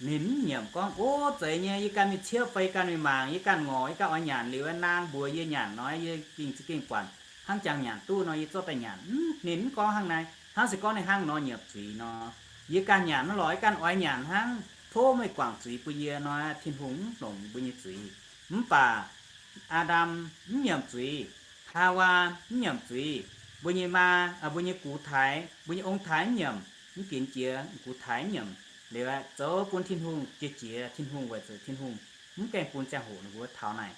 Ninh mv nyiemc gorngv, Ov, zeiz nyei, yie ganh mingh ciepv fai yie ganh mingh mangc, yie ganh ngorc, yie ganh oix nyanc liuz, naang mbuox yie nyanc nor, yie gengh za'gengh buatc hnangv jangx nyanc duqv nor, yie zorqv daaih nyanc. Ninh mv gorngv hnangv naaiv. Hnangv se gorngv ninh hnangv nor nyiemc zuiz nor, Yie ganh nyanc naaiv lorqc, yie ganh oix nyanc hnangv. Tov meih guangc zuiz bun yie nor, Tin-Hungh mv longc mbuo nyei zuiz. Mv baac Aa^ndam mv nyiemc zuiz, Haawaa mv nyiemc zuiz, mbuo nyei maa, mbuo nyei gux taaix, mbuo nyei ong-taaix mv nyiemc, mv ginx jiex gux taaix mv nyiemc. Liuz aeqv, zoux bun Tin-Hungh jiex jiex Tin-Hungh weic zuqc Tin-Hungh mv gaengh bun ziangh hoc ninh mbuo taux naaic.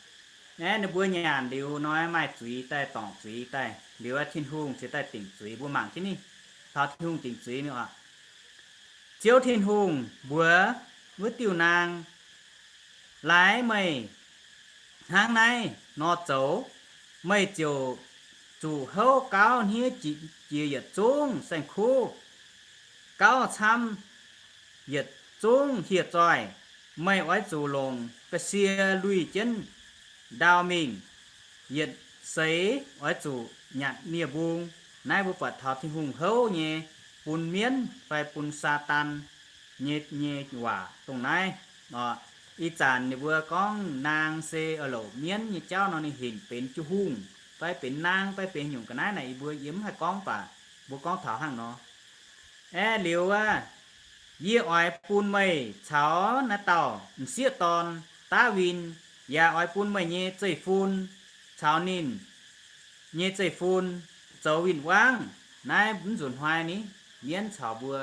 Aeqv, ninh mbuo nyanc liuz nor maaih zuiz daaih, dorngc zuiz daaih, liuz aeqv, Tin-Hungh cingx daaih dingc zuiz. Mbuo mangc jienv ninh, taux Tin-Hungh dingc zuiz mi'aqv. Ziouv Tin-Hungh mbuox wuov diuh naang, Laaix meih hnangv naaiv nor zoux, meih ziouc zuqc houv gauv hniev jiex yietc zungv saeng-kuv, gauv camv yietc zungv hieh zoih. Meih oix zuqc longc ga'sie luih jienv ndau mingh. Yietc seix oix zuqc nyanc nie-mbung. Naaiv mbuo buatc taux Tin-Hungh houv nyei bun mienv fai bun Saadaan nyei, nyei waac dongh naaiv. Ih zanc ninh mbuo gorngv naang se louc mienv nyei jauv nor, ninh hinc benx jiu-hungh fai benx naang fai benx nyungc ga'naaiv naaic, yie mbuo yiem mv haih gorngv, mv baac mbuo gorngv taux hnangv nor. Aeqv, liuz aqv, yie oix bun meih caux naaiv dauh m'sieqv dorn daav win, yaac oix bun meih nyei zeiv-fun caux ninh nyei zeiv-fun zoux win-wangv. Naaiv mv nzunc hnoi ni, mienv caux mbuo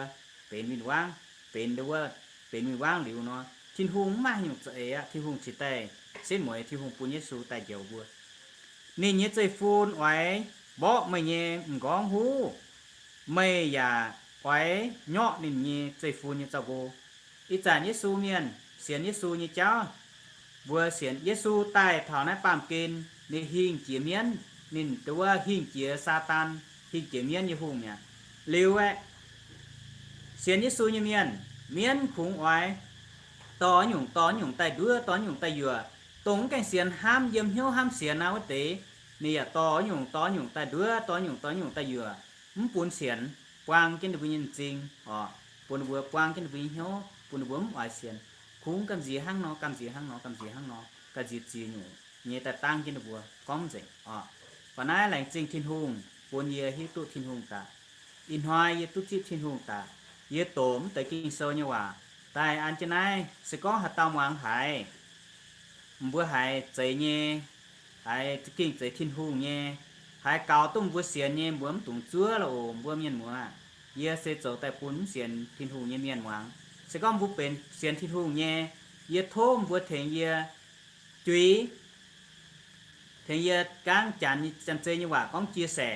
benx win-wangv, benx wuov, benx win-wangv liuz nor, Tin-Hungh mv maaih haaix nyungc za'eix aqv. Tin-Hungh cingx daaih setv mueiz, Tin-Hungh bun Yesu daaih njoux mbuo. Ninh nyei zeiv-fun oix mborqv meih nyei m'nqorngv huv, meih yaac oix nyorqv ninh nyei zeiv-fun nyei zauv-nqo. Ih zanc Yesu mienh sienx Yesu nyei jauv, mbuo sienx Yesu daaih taux naaiv baamh gen, ninh hingh jiex mienv, ninh wuov hingh jiex Saadaan, hingh jiex mienv nyei hungh mi'aqv. Liuz aeqv, sienx Yesu nyei mienh, mienv kungx oix dorh nyungc dorh nyungc daaih nduov, dorh nyungc daaih yuoqc. Dongh mv gaengh sienx hnamv, yiem hnyouv hnamv sienx aqv wuov deix, ninh yaac dorh nyungc dorh nyungc daaih nduov, dorh nyungc dorh nyungc daaih yuoqc, mv bun sienx, buang jienv ninh mbuo nyei m'zing oc, bun ninh mbuo buang jienv ninh mbuo nyei hnyouv, bun ninh mbuo mv oix sienx. Kungx gamh nziex hnangv nor, gamh nziex hnangv nor, gamh nziex hnangv nor, gamh nziex ziex nyungc nyei daaih dangv jienv ninh mbuo gorngv mv nzengc oc. Baac naaiv laengz zingh Tin-Hungh, bun yie hiuv duqv Tin-Hungh daaih. Ih hnoi yie duqv zipv Tin-Hungh daaih. Yie doqc mv deix Ging-Sou nyei waac daaih an jienv naaiv, se gorngv haaix dauh muangx haiz, mbuo haiz zeiz nyei, haiz gengh zeiz Tin-Hungh nyei, haiz gaux duqv mbuo sienx nyei, mbuo mv dungx zuov lorqc oc, mbuo mienh muoz. Yie se zoux daaih bun mv sienx Tin-Hungh nyei mienh muangx. Se gorngv mbuo benx sienx Tin-Hungh nyei, yie tov mbuo tengx yie juix, tengx yie gaangv Janx, Janx-Zei nyei waac gorngv chia sẻ.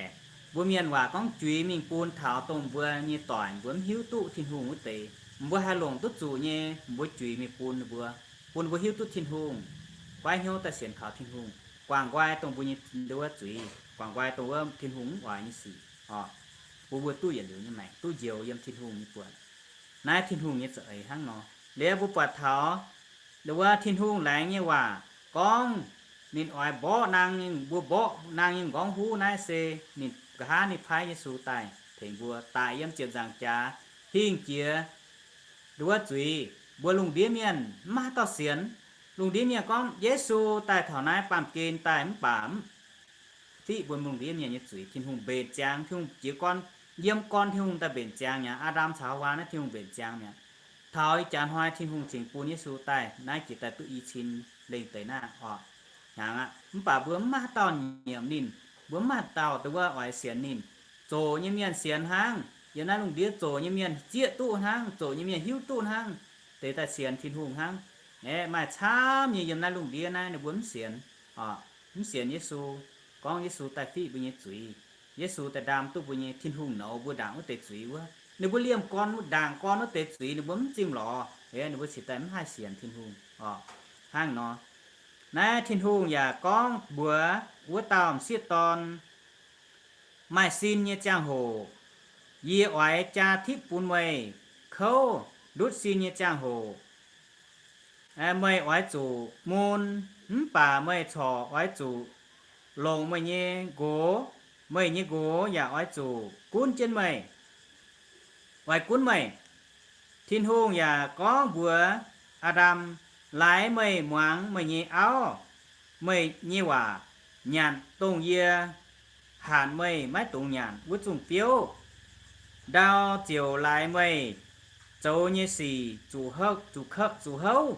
Mbuo mienh waac gorngv juix mingh bun taux dongh mbuo nyei doic, mbuo mv hiuv duqv Tin-Hungh wuov deix, mbuo haih longc duqv zuqc nyei, mbuo juix mingh bun ninh mbuo, bun ninh mbuo hiuv duqv Tin-Hungh, goiv hnyouv daaih sienx kaux Tin-Hungh, guangc nqoi dongh mbuo nyei nduov zuiz, guangc nqoi dongh wuov Tin-Hungh mv oix nyei sic oc, bun mbuo duqv yietc liuz nyei maengc, duqv njoux yiem Tin-Hungh nyei buonc. Naaiv Tin-Hungh nyei za'eix hnangv nor. Liuz mbuo buatc taux wuov Tin-Hungh laengz nyei waac gorngv ninh oix mborqv naang nyei, mbuo mborqv naang nyei m'nqorngv huv naaiv se ninh nqa'haav ninh paaiv Yesu daaih tengx mbuo daic yiem ziepc nzaangc jaax hingh jiex nduov zuiz. Mbuo lungh ndiev mienh mv maaih haaix dauh sienx. Lungh ndiev mienh gorngv Yesu daaih taux naaiv baamh gen daaih mv baac mv fiqv mbuo lungh ndiev mienh nyei zuiz. Tin-Hungh mbenc ziangx, Tin-Hungh jiez gorn, yiem gorn Tin-Hungh daaih mbenc ziangx mi'aqv. Aa^ndam caux Hawaa naaiv Tin-Hungh mbenc ziangx mi'aqv. Taux ih jaax hnoi Tin-Hungh cingx bun Yesu daaih naaiv jiex daaih duqv i cin lengh deix naaiv oc, hnyangx aqv. Mv baac mbuo mv maaih haaix dauh nyiemc ninh, mbuo mv maaih dauh dongh wuov oix sienx ninh. Zoqc nyei mienh sienx hnangv. Yiem naaiv lungh ndiev zoqc nyei mienh zieqv duqv hnangv, zoqc nyei mienh hiuv duqv hnangv, deix daaih sienx Tin-Hungh hnangv. Aeqv, maaih camv nyei yiem naaiv lungh ndiev naaiv ninh mbuo mv sienx, mv sienx Yesu, gorngv Yesu daaih fiqv mbuo nyei zuiz, Yesu daaih ndaam duqv mbuo nyei, Tin-Hungh nouz mbuo ndaangc wuov deix zuiz wuov. Ninh mbuo liemh gorn ndaangc gorn wuov deix zuiz ninh mbuo mv zimh lorz, ninh mbuo cingx daaih mv haih sienx Tin-Hungh oc. Hnangv nor, naaiv Tin-Hungh yaac gorngv mbuox wuov dauh m'sieqv dorn, maaih sin nyei ziangh hoc, yie oix jaa tipv bun meih kouv. Ndutv sin nyei ziangh hoc meih oix zuqc mun, mv baac meih corc oix zuqc longc meih nyei nqox. Meih nyei nqox yaac oix zuqc gunv jienv meih, oix gunv meih. Tin-Hungh yaac gorngv mbuox Aa^ndam, Laaix meih muangx meih nyei auv, meih nyei waac, nyanc dongh yie hanc meih maiv dungx nyanc wuov zungh biouv, ndau ziouc laaix meih zoux nyei sic zuqc hopv, zuqc hopv, zuqc houv.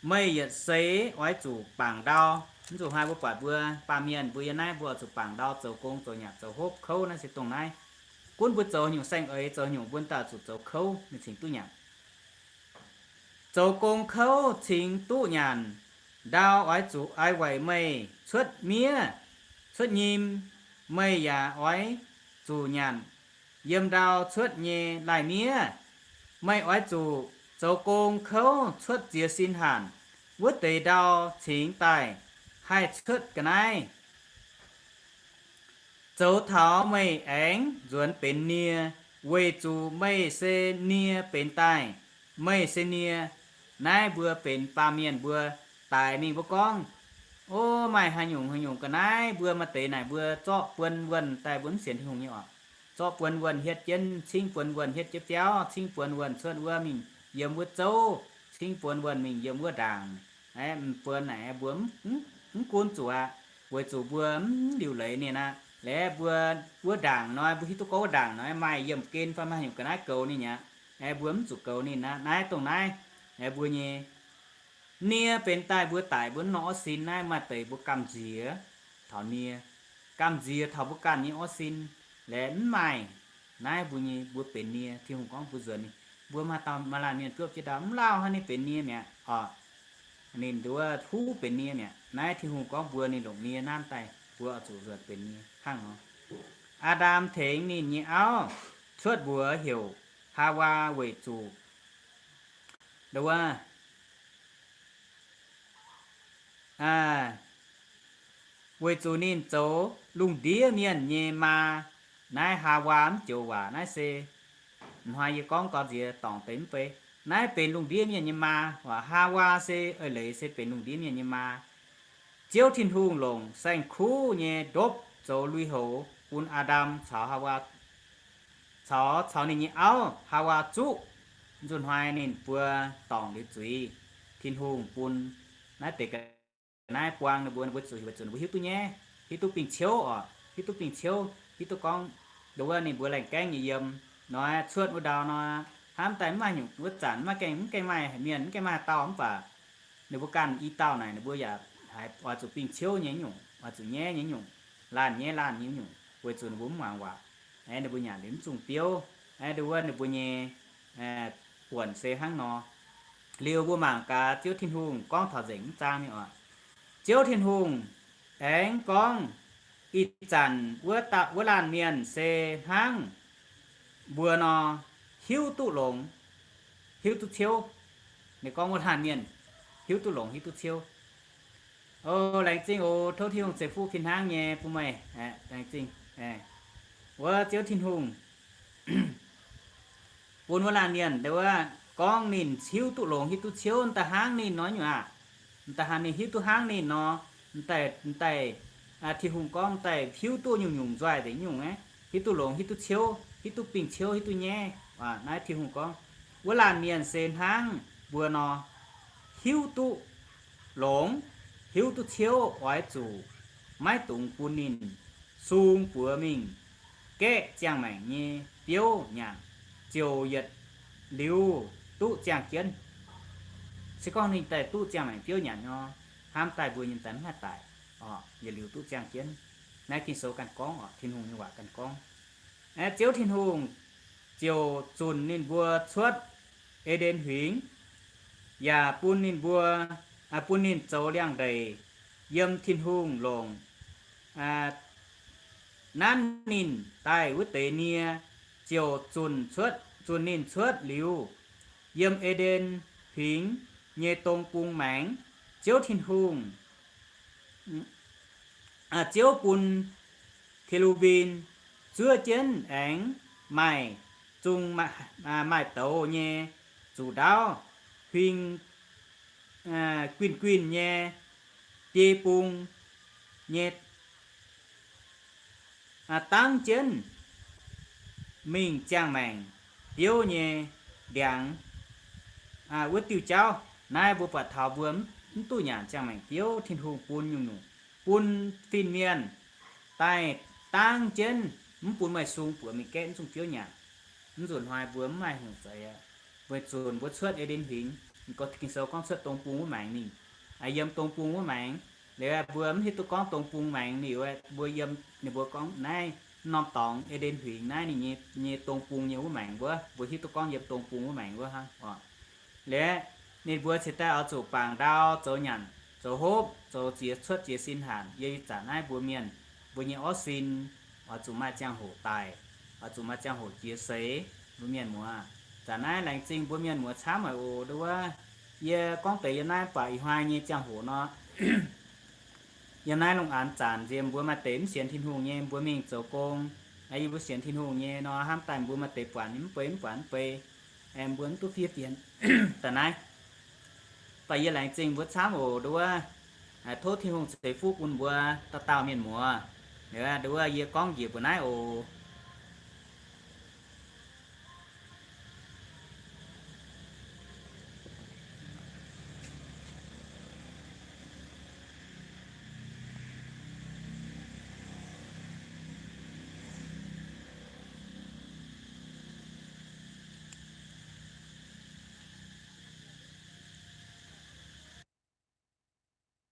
Meih yietc seix oix zuqc bangc ndau. Mv zuqc haaix mbuo buatc mbuo baamh mienh mbuo yiem naaiv mbuo oix zuqc bangc ndau zoux gong zoux nyanc zoux hopv kouv naaiv se dongh naaiv. Gunv mbuo zoux haaix nyungc saeng-eix zoux haaix nyungc mbuo daaih zuqc zoux kouv ninh cingx duqv nyanc. Zoux gong kouv cingx duqv nyanc. Ndau oix zuqc oix weic meih cuotv miev, cuotv nyim, meih yaac oix zuqc nyanc yiem ndau cuotv nyei lai-miev. Meih oix zuqc zoux gong kouv cuotv ziex sin hanc, wuov deix ndau cingx daaih haih cuotv ga'naaiv. Zoux taux meih aengx nzuonx benx nie, weic zuqc meih se nie benx daaih. Meih se nie. Naaiv mbuo benx baamh mienh mbuo daic mingh mbuo gorngv, O, maaih haaix nyungc haaix nyungc ga'naaiv mbuo maaih deix naaic mbuo zorqv buon wuonh daaih mbuo mv sienx Tin-Hungh nyei oc. Zorqv buon wuonh hietv jienv, cingv buon wuonh hietv jienv biauv, cingv buon wuonh cuotv wuov mingh yiem wuov zouv, cingv buon wuonh mingh yiem wuov ndaangc. Aeqv, buon naaic mbuo mv gunv zuqc aqv, weic zuqc mbuo mv liuc leiz ninh aqv. Laaix mbuo wuov ndaangc nor, mbuo hiuv duqv gorngv wuov ndaangc nor maaih yiemh gen fai maaih haaix nyungc ga'naaiv goux ninh aqv. Aeqv, mbuo mv zuqc goux ninh aqv. Naaiv dongh naaiv, aeqv, mbuo nyei nie benx daaih mbuo daic mbuo mv norm orv sin naaiv maaih deix mbuo gamh nziex taux nie, gamh nziex taux mbuo ganh nyei orv sin. Laaix mv maaih, naaiv mbuo nyei mbuo benx nie, Tin-Hungh gorngv mbuo nzuonx ninh. Mbuo maaih dauh maaih laanh mienh biopv jienv ndau mv lauh hnangv ninh benx nie mi'aqv oc. Ninh nduov huv benx nie mi'aqv. Naaiv Tin-Hungh gorngv mbuo ninh longc nie nanv daaih, mbuo oix zuqc nzuonx benx nie hnangv nor. Aa^ndam tengx ninh nyei auv cuotv mbuox heuc Haawaa weic zuqc, nduov, weic zuqc ninh zoux lungh ndiev mienh nyei maa. Naaiv Haawaa mv joux waac naaiv se, hnoi yie gorngv gau nziex dorngc deix mv bei. Naaiv benx lungh ndiev mienh nyei maa. Waac Haawaa se eix leiz se benx lungh ndiev mienh nyei maa. Ziouv Tin-Hungh longc saeng-kuv nyei ndopv zoux lui-houx bun Aa^ndam caux Haawaa, caux, caux ninh nyei auv Haawaa zuqv. Nzunc hnoi ninh mbuo dorngc liuz zuiz, Tin-Hungh bun naaiv deix ga'naaiv buang ninh mbuo, ninh mbuo zuqc, zuqc ninh mbuo hiuv duqv nyaiv, hiuv duqv bingh ciouv oc, hiuv duqv bingh ciouv. hiuv duqv gorngv, nduov wuov ninh mbuo laengz gaengv nyei yiem nor, cuotv wuov ndau nor, hnamv daaih mv maaih nyungc wuov zanc maiv gaengh, mv gaengh maaih mienh, mv gaengh maaih dauh mv baac ninh mbuo ganh i dauh naaic ninh mbuo yaac haiz oix zuqc bingh ciouv nyei nyungc, oix zuqc nyaiv nyei nyungc, laanh nyaiv laanh nyei nyungc, weic zuqc ninh mbuo mv muangx waac. Aeqv, ninh mbuo nyanc liuz mv zungh biouv. Aeqv, nduov wuov ninh mbuo nyei buonc se hnangv nor. Liuz mbuo mangc gaax Ziouv Tin-Hungh gorngv taux nzengc mv zaang nyei oc. Ziouv Tin-Hungh aengx gorngv, ih zanc wuov dauh, wuov laanh mienh se hnangv mbuo nor, hiuv duqv longx, hiuv duqv ciouv. Ninh gorngv wuov laanh mienh hiuv duqv longx, hiuv duqv ciouv. O, laengz zingh oc. Tov Tin-Hungh ceix fuqv fih hnangv nyei bun meih. Laengz zingh. Wuov Ziouv Tin-Hungh bun wuov laanh mienh, nduov wuov, gorngv ninh hiuv duqv longx, hiuv duqv ciouv, da'hnangv ninh nor nyungc aqv. Da'hnangv ninh hiuv duqv hnangv ninh nor, daaih, daaih, Tin-Hungh gorngv daaih hiuv duqv nyungc-nyungc nzoih nzengc nyungc aqv, hiuv duqv longx, hiuv duqv ciouv, hiuv duqv bingh ciouv, hiuv duqv nyaiv. Naaiv Tin-Hungh gorngv, wuov laanh mienh se hnangv mbuo nor, hiuv duqv longx, hiuv duqv ciouv, oix zuqc maiv dungx bun ninh sung buoz mingh gaeqv ziangh maengc nyei biouv nyanc, ziouc yietc liuz duqv ziangh jienv. Se gorngv ninh daaih duqv ziangh maengc biouv nyanc nor, hnamv daaih mbuo nyei daaih mv haih daic, yietc liuz duqv ziangh jienv. Naaiv Ging-Sou ganh gorngv oc, Tin-Hungh nyei waac ganh gorngv. Aeqv, Ziouv Tin-Hungh ziouc zunc ninh mbuo cuotv E^nden Huingx, yaac bun ninh mbuo, bun ninh zoux liangx-ndeic yiem Tin-Hungh longc nanv ninh daaih wuov deix nie, ziouc zunc cuotv, zunc ninh cuotv liuz, yiem E^nden Huingx nyei dong bung maengx, Ziouv Tin-Hungh, Ziouv bun ke^lu^mbim zuov jienv aengx maaih zung, maaih douz nyei zuqc ndaauv, huing guinh guinh nyei biei bung nyei dangv jienv mingh ziangh maengc biouv nyei ndiangx wuov diuh jauv. Naaiv mbuo buatc taux mbuo mv duqv nyanc ziangh maengc biouv Tin-Hungh bun nyungc-nyungc, bun fin-mienh daaih dangv jienv, mv bun meih sung buoz mingh gaeqv mv zungh biouv nyanc. Mv nzunc hnoi mbuo mv maaih hungh zeiz aqv. Weic zuqc mbuo cuotv E^nden Huingx, Ging-Sou gorngv cuotv dong bung wuov maengx mingh, yiem dong bung wuov maengx. Liuz mbuo mv hiuv duqv gorngv dong bung maengx liuz, mbuo yiem, ninh mbuo gorngv naaiv norm dorngx E^nden Huingx naaiv ninh nyei, nyei dong bung nyei wuov maengx wuov, mbuo hiuv duqv gorngv yiem dong bung wuov maengx wuov hnangv oc. Liuz ninh mbuo cingx daaih oix zuqc bangc ndau, zoux nyanc, zoux hopv, zoux ziex cuotv ziex sin hanc. Yiem ih zanc naaiv mbuo mienh, mbuo nyei orv sin oix zuqc maaih ziangh hoc daic, oix zuqc maaih ziangh hoc jiex seix. Mbuo mienh muoz, zanc naaiv laengz zingh mbuo mienh muoz camv haic oc. Nduov wuov, yie gorngv deix yiem naaiv baac ih hnoi nyei ziangh hoc nor, yiem naaiv lungh aanx zanc nziex mbuo maaih deix mv sienx Tin-Hungh nyei, mbuo mingh zoux gong, yie mbuo sienx Tin-Hungh nyei nor, hnamv daaih mbuo maaih deix buatc mv bei, mv buatc mv bei, mbuo mv duqv fiev fienx daaih naaiv. Baac yie laengz zingh mbuo camv oc. Nduov wuov, tov Tin-Hungh ceix fuqv bun mbuo dauh dauh mienh muoz. Nduov wuov, yie gorngv njiec mbuo naaiv oc.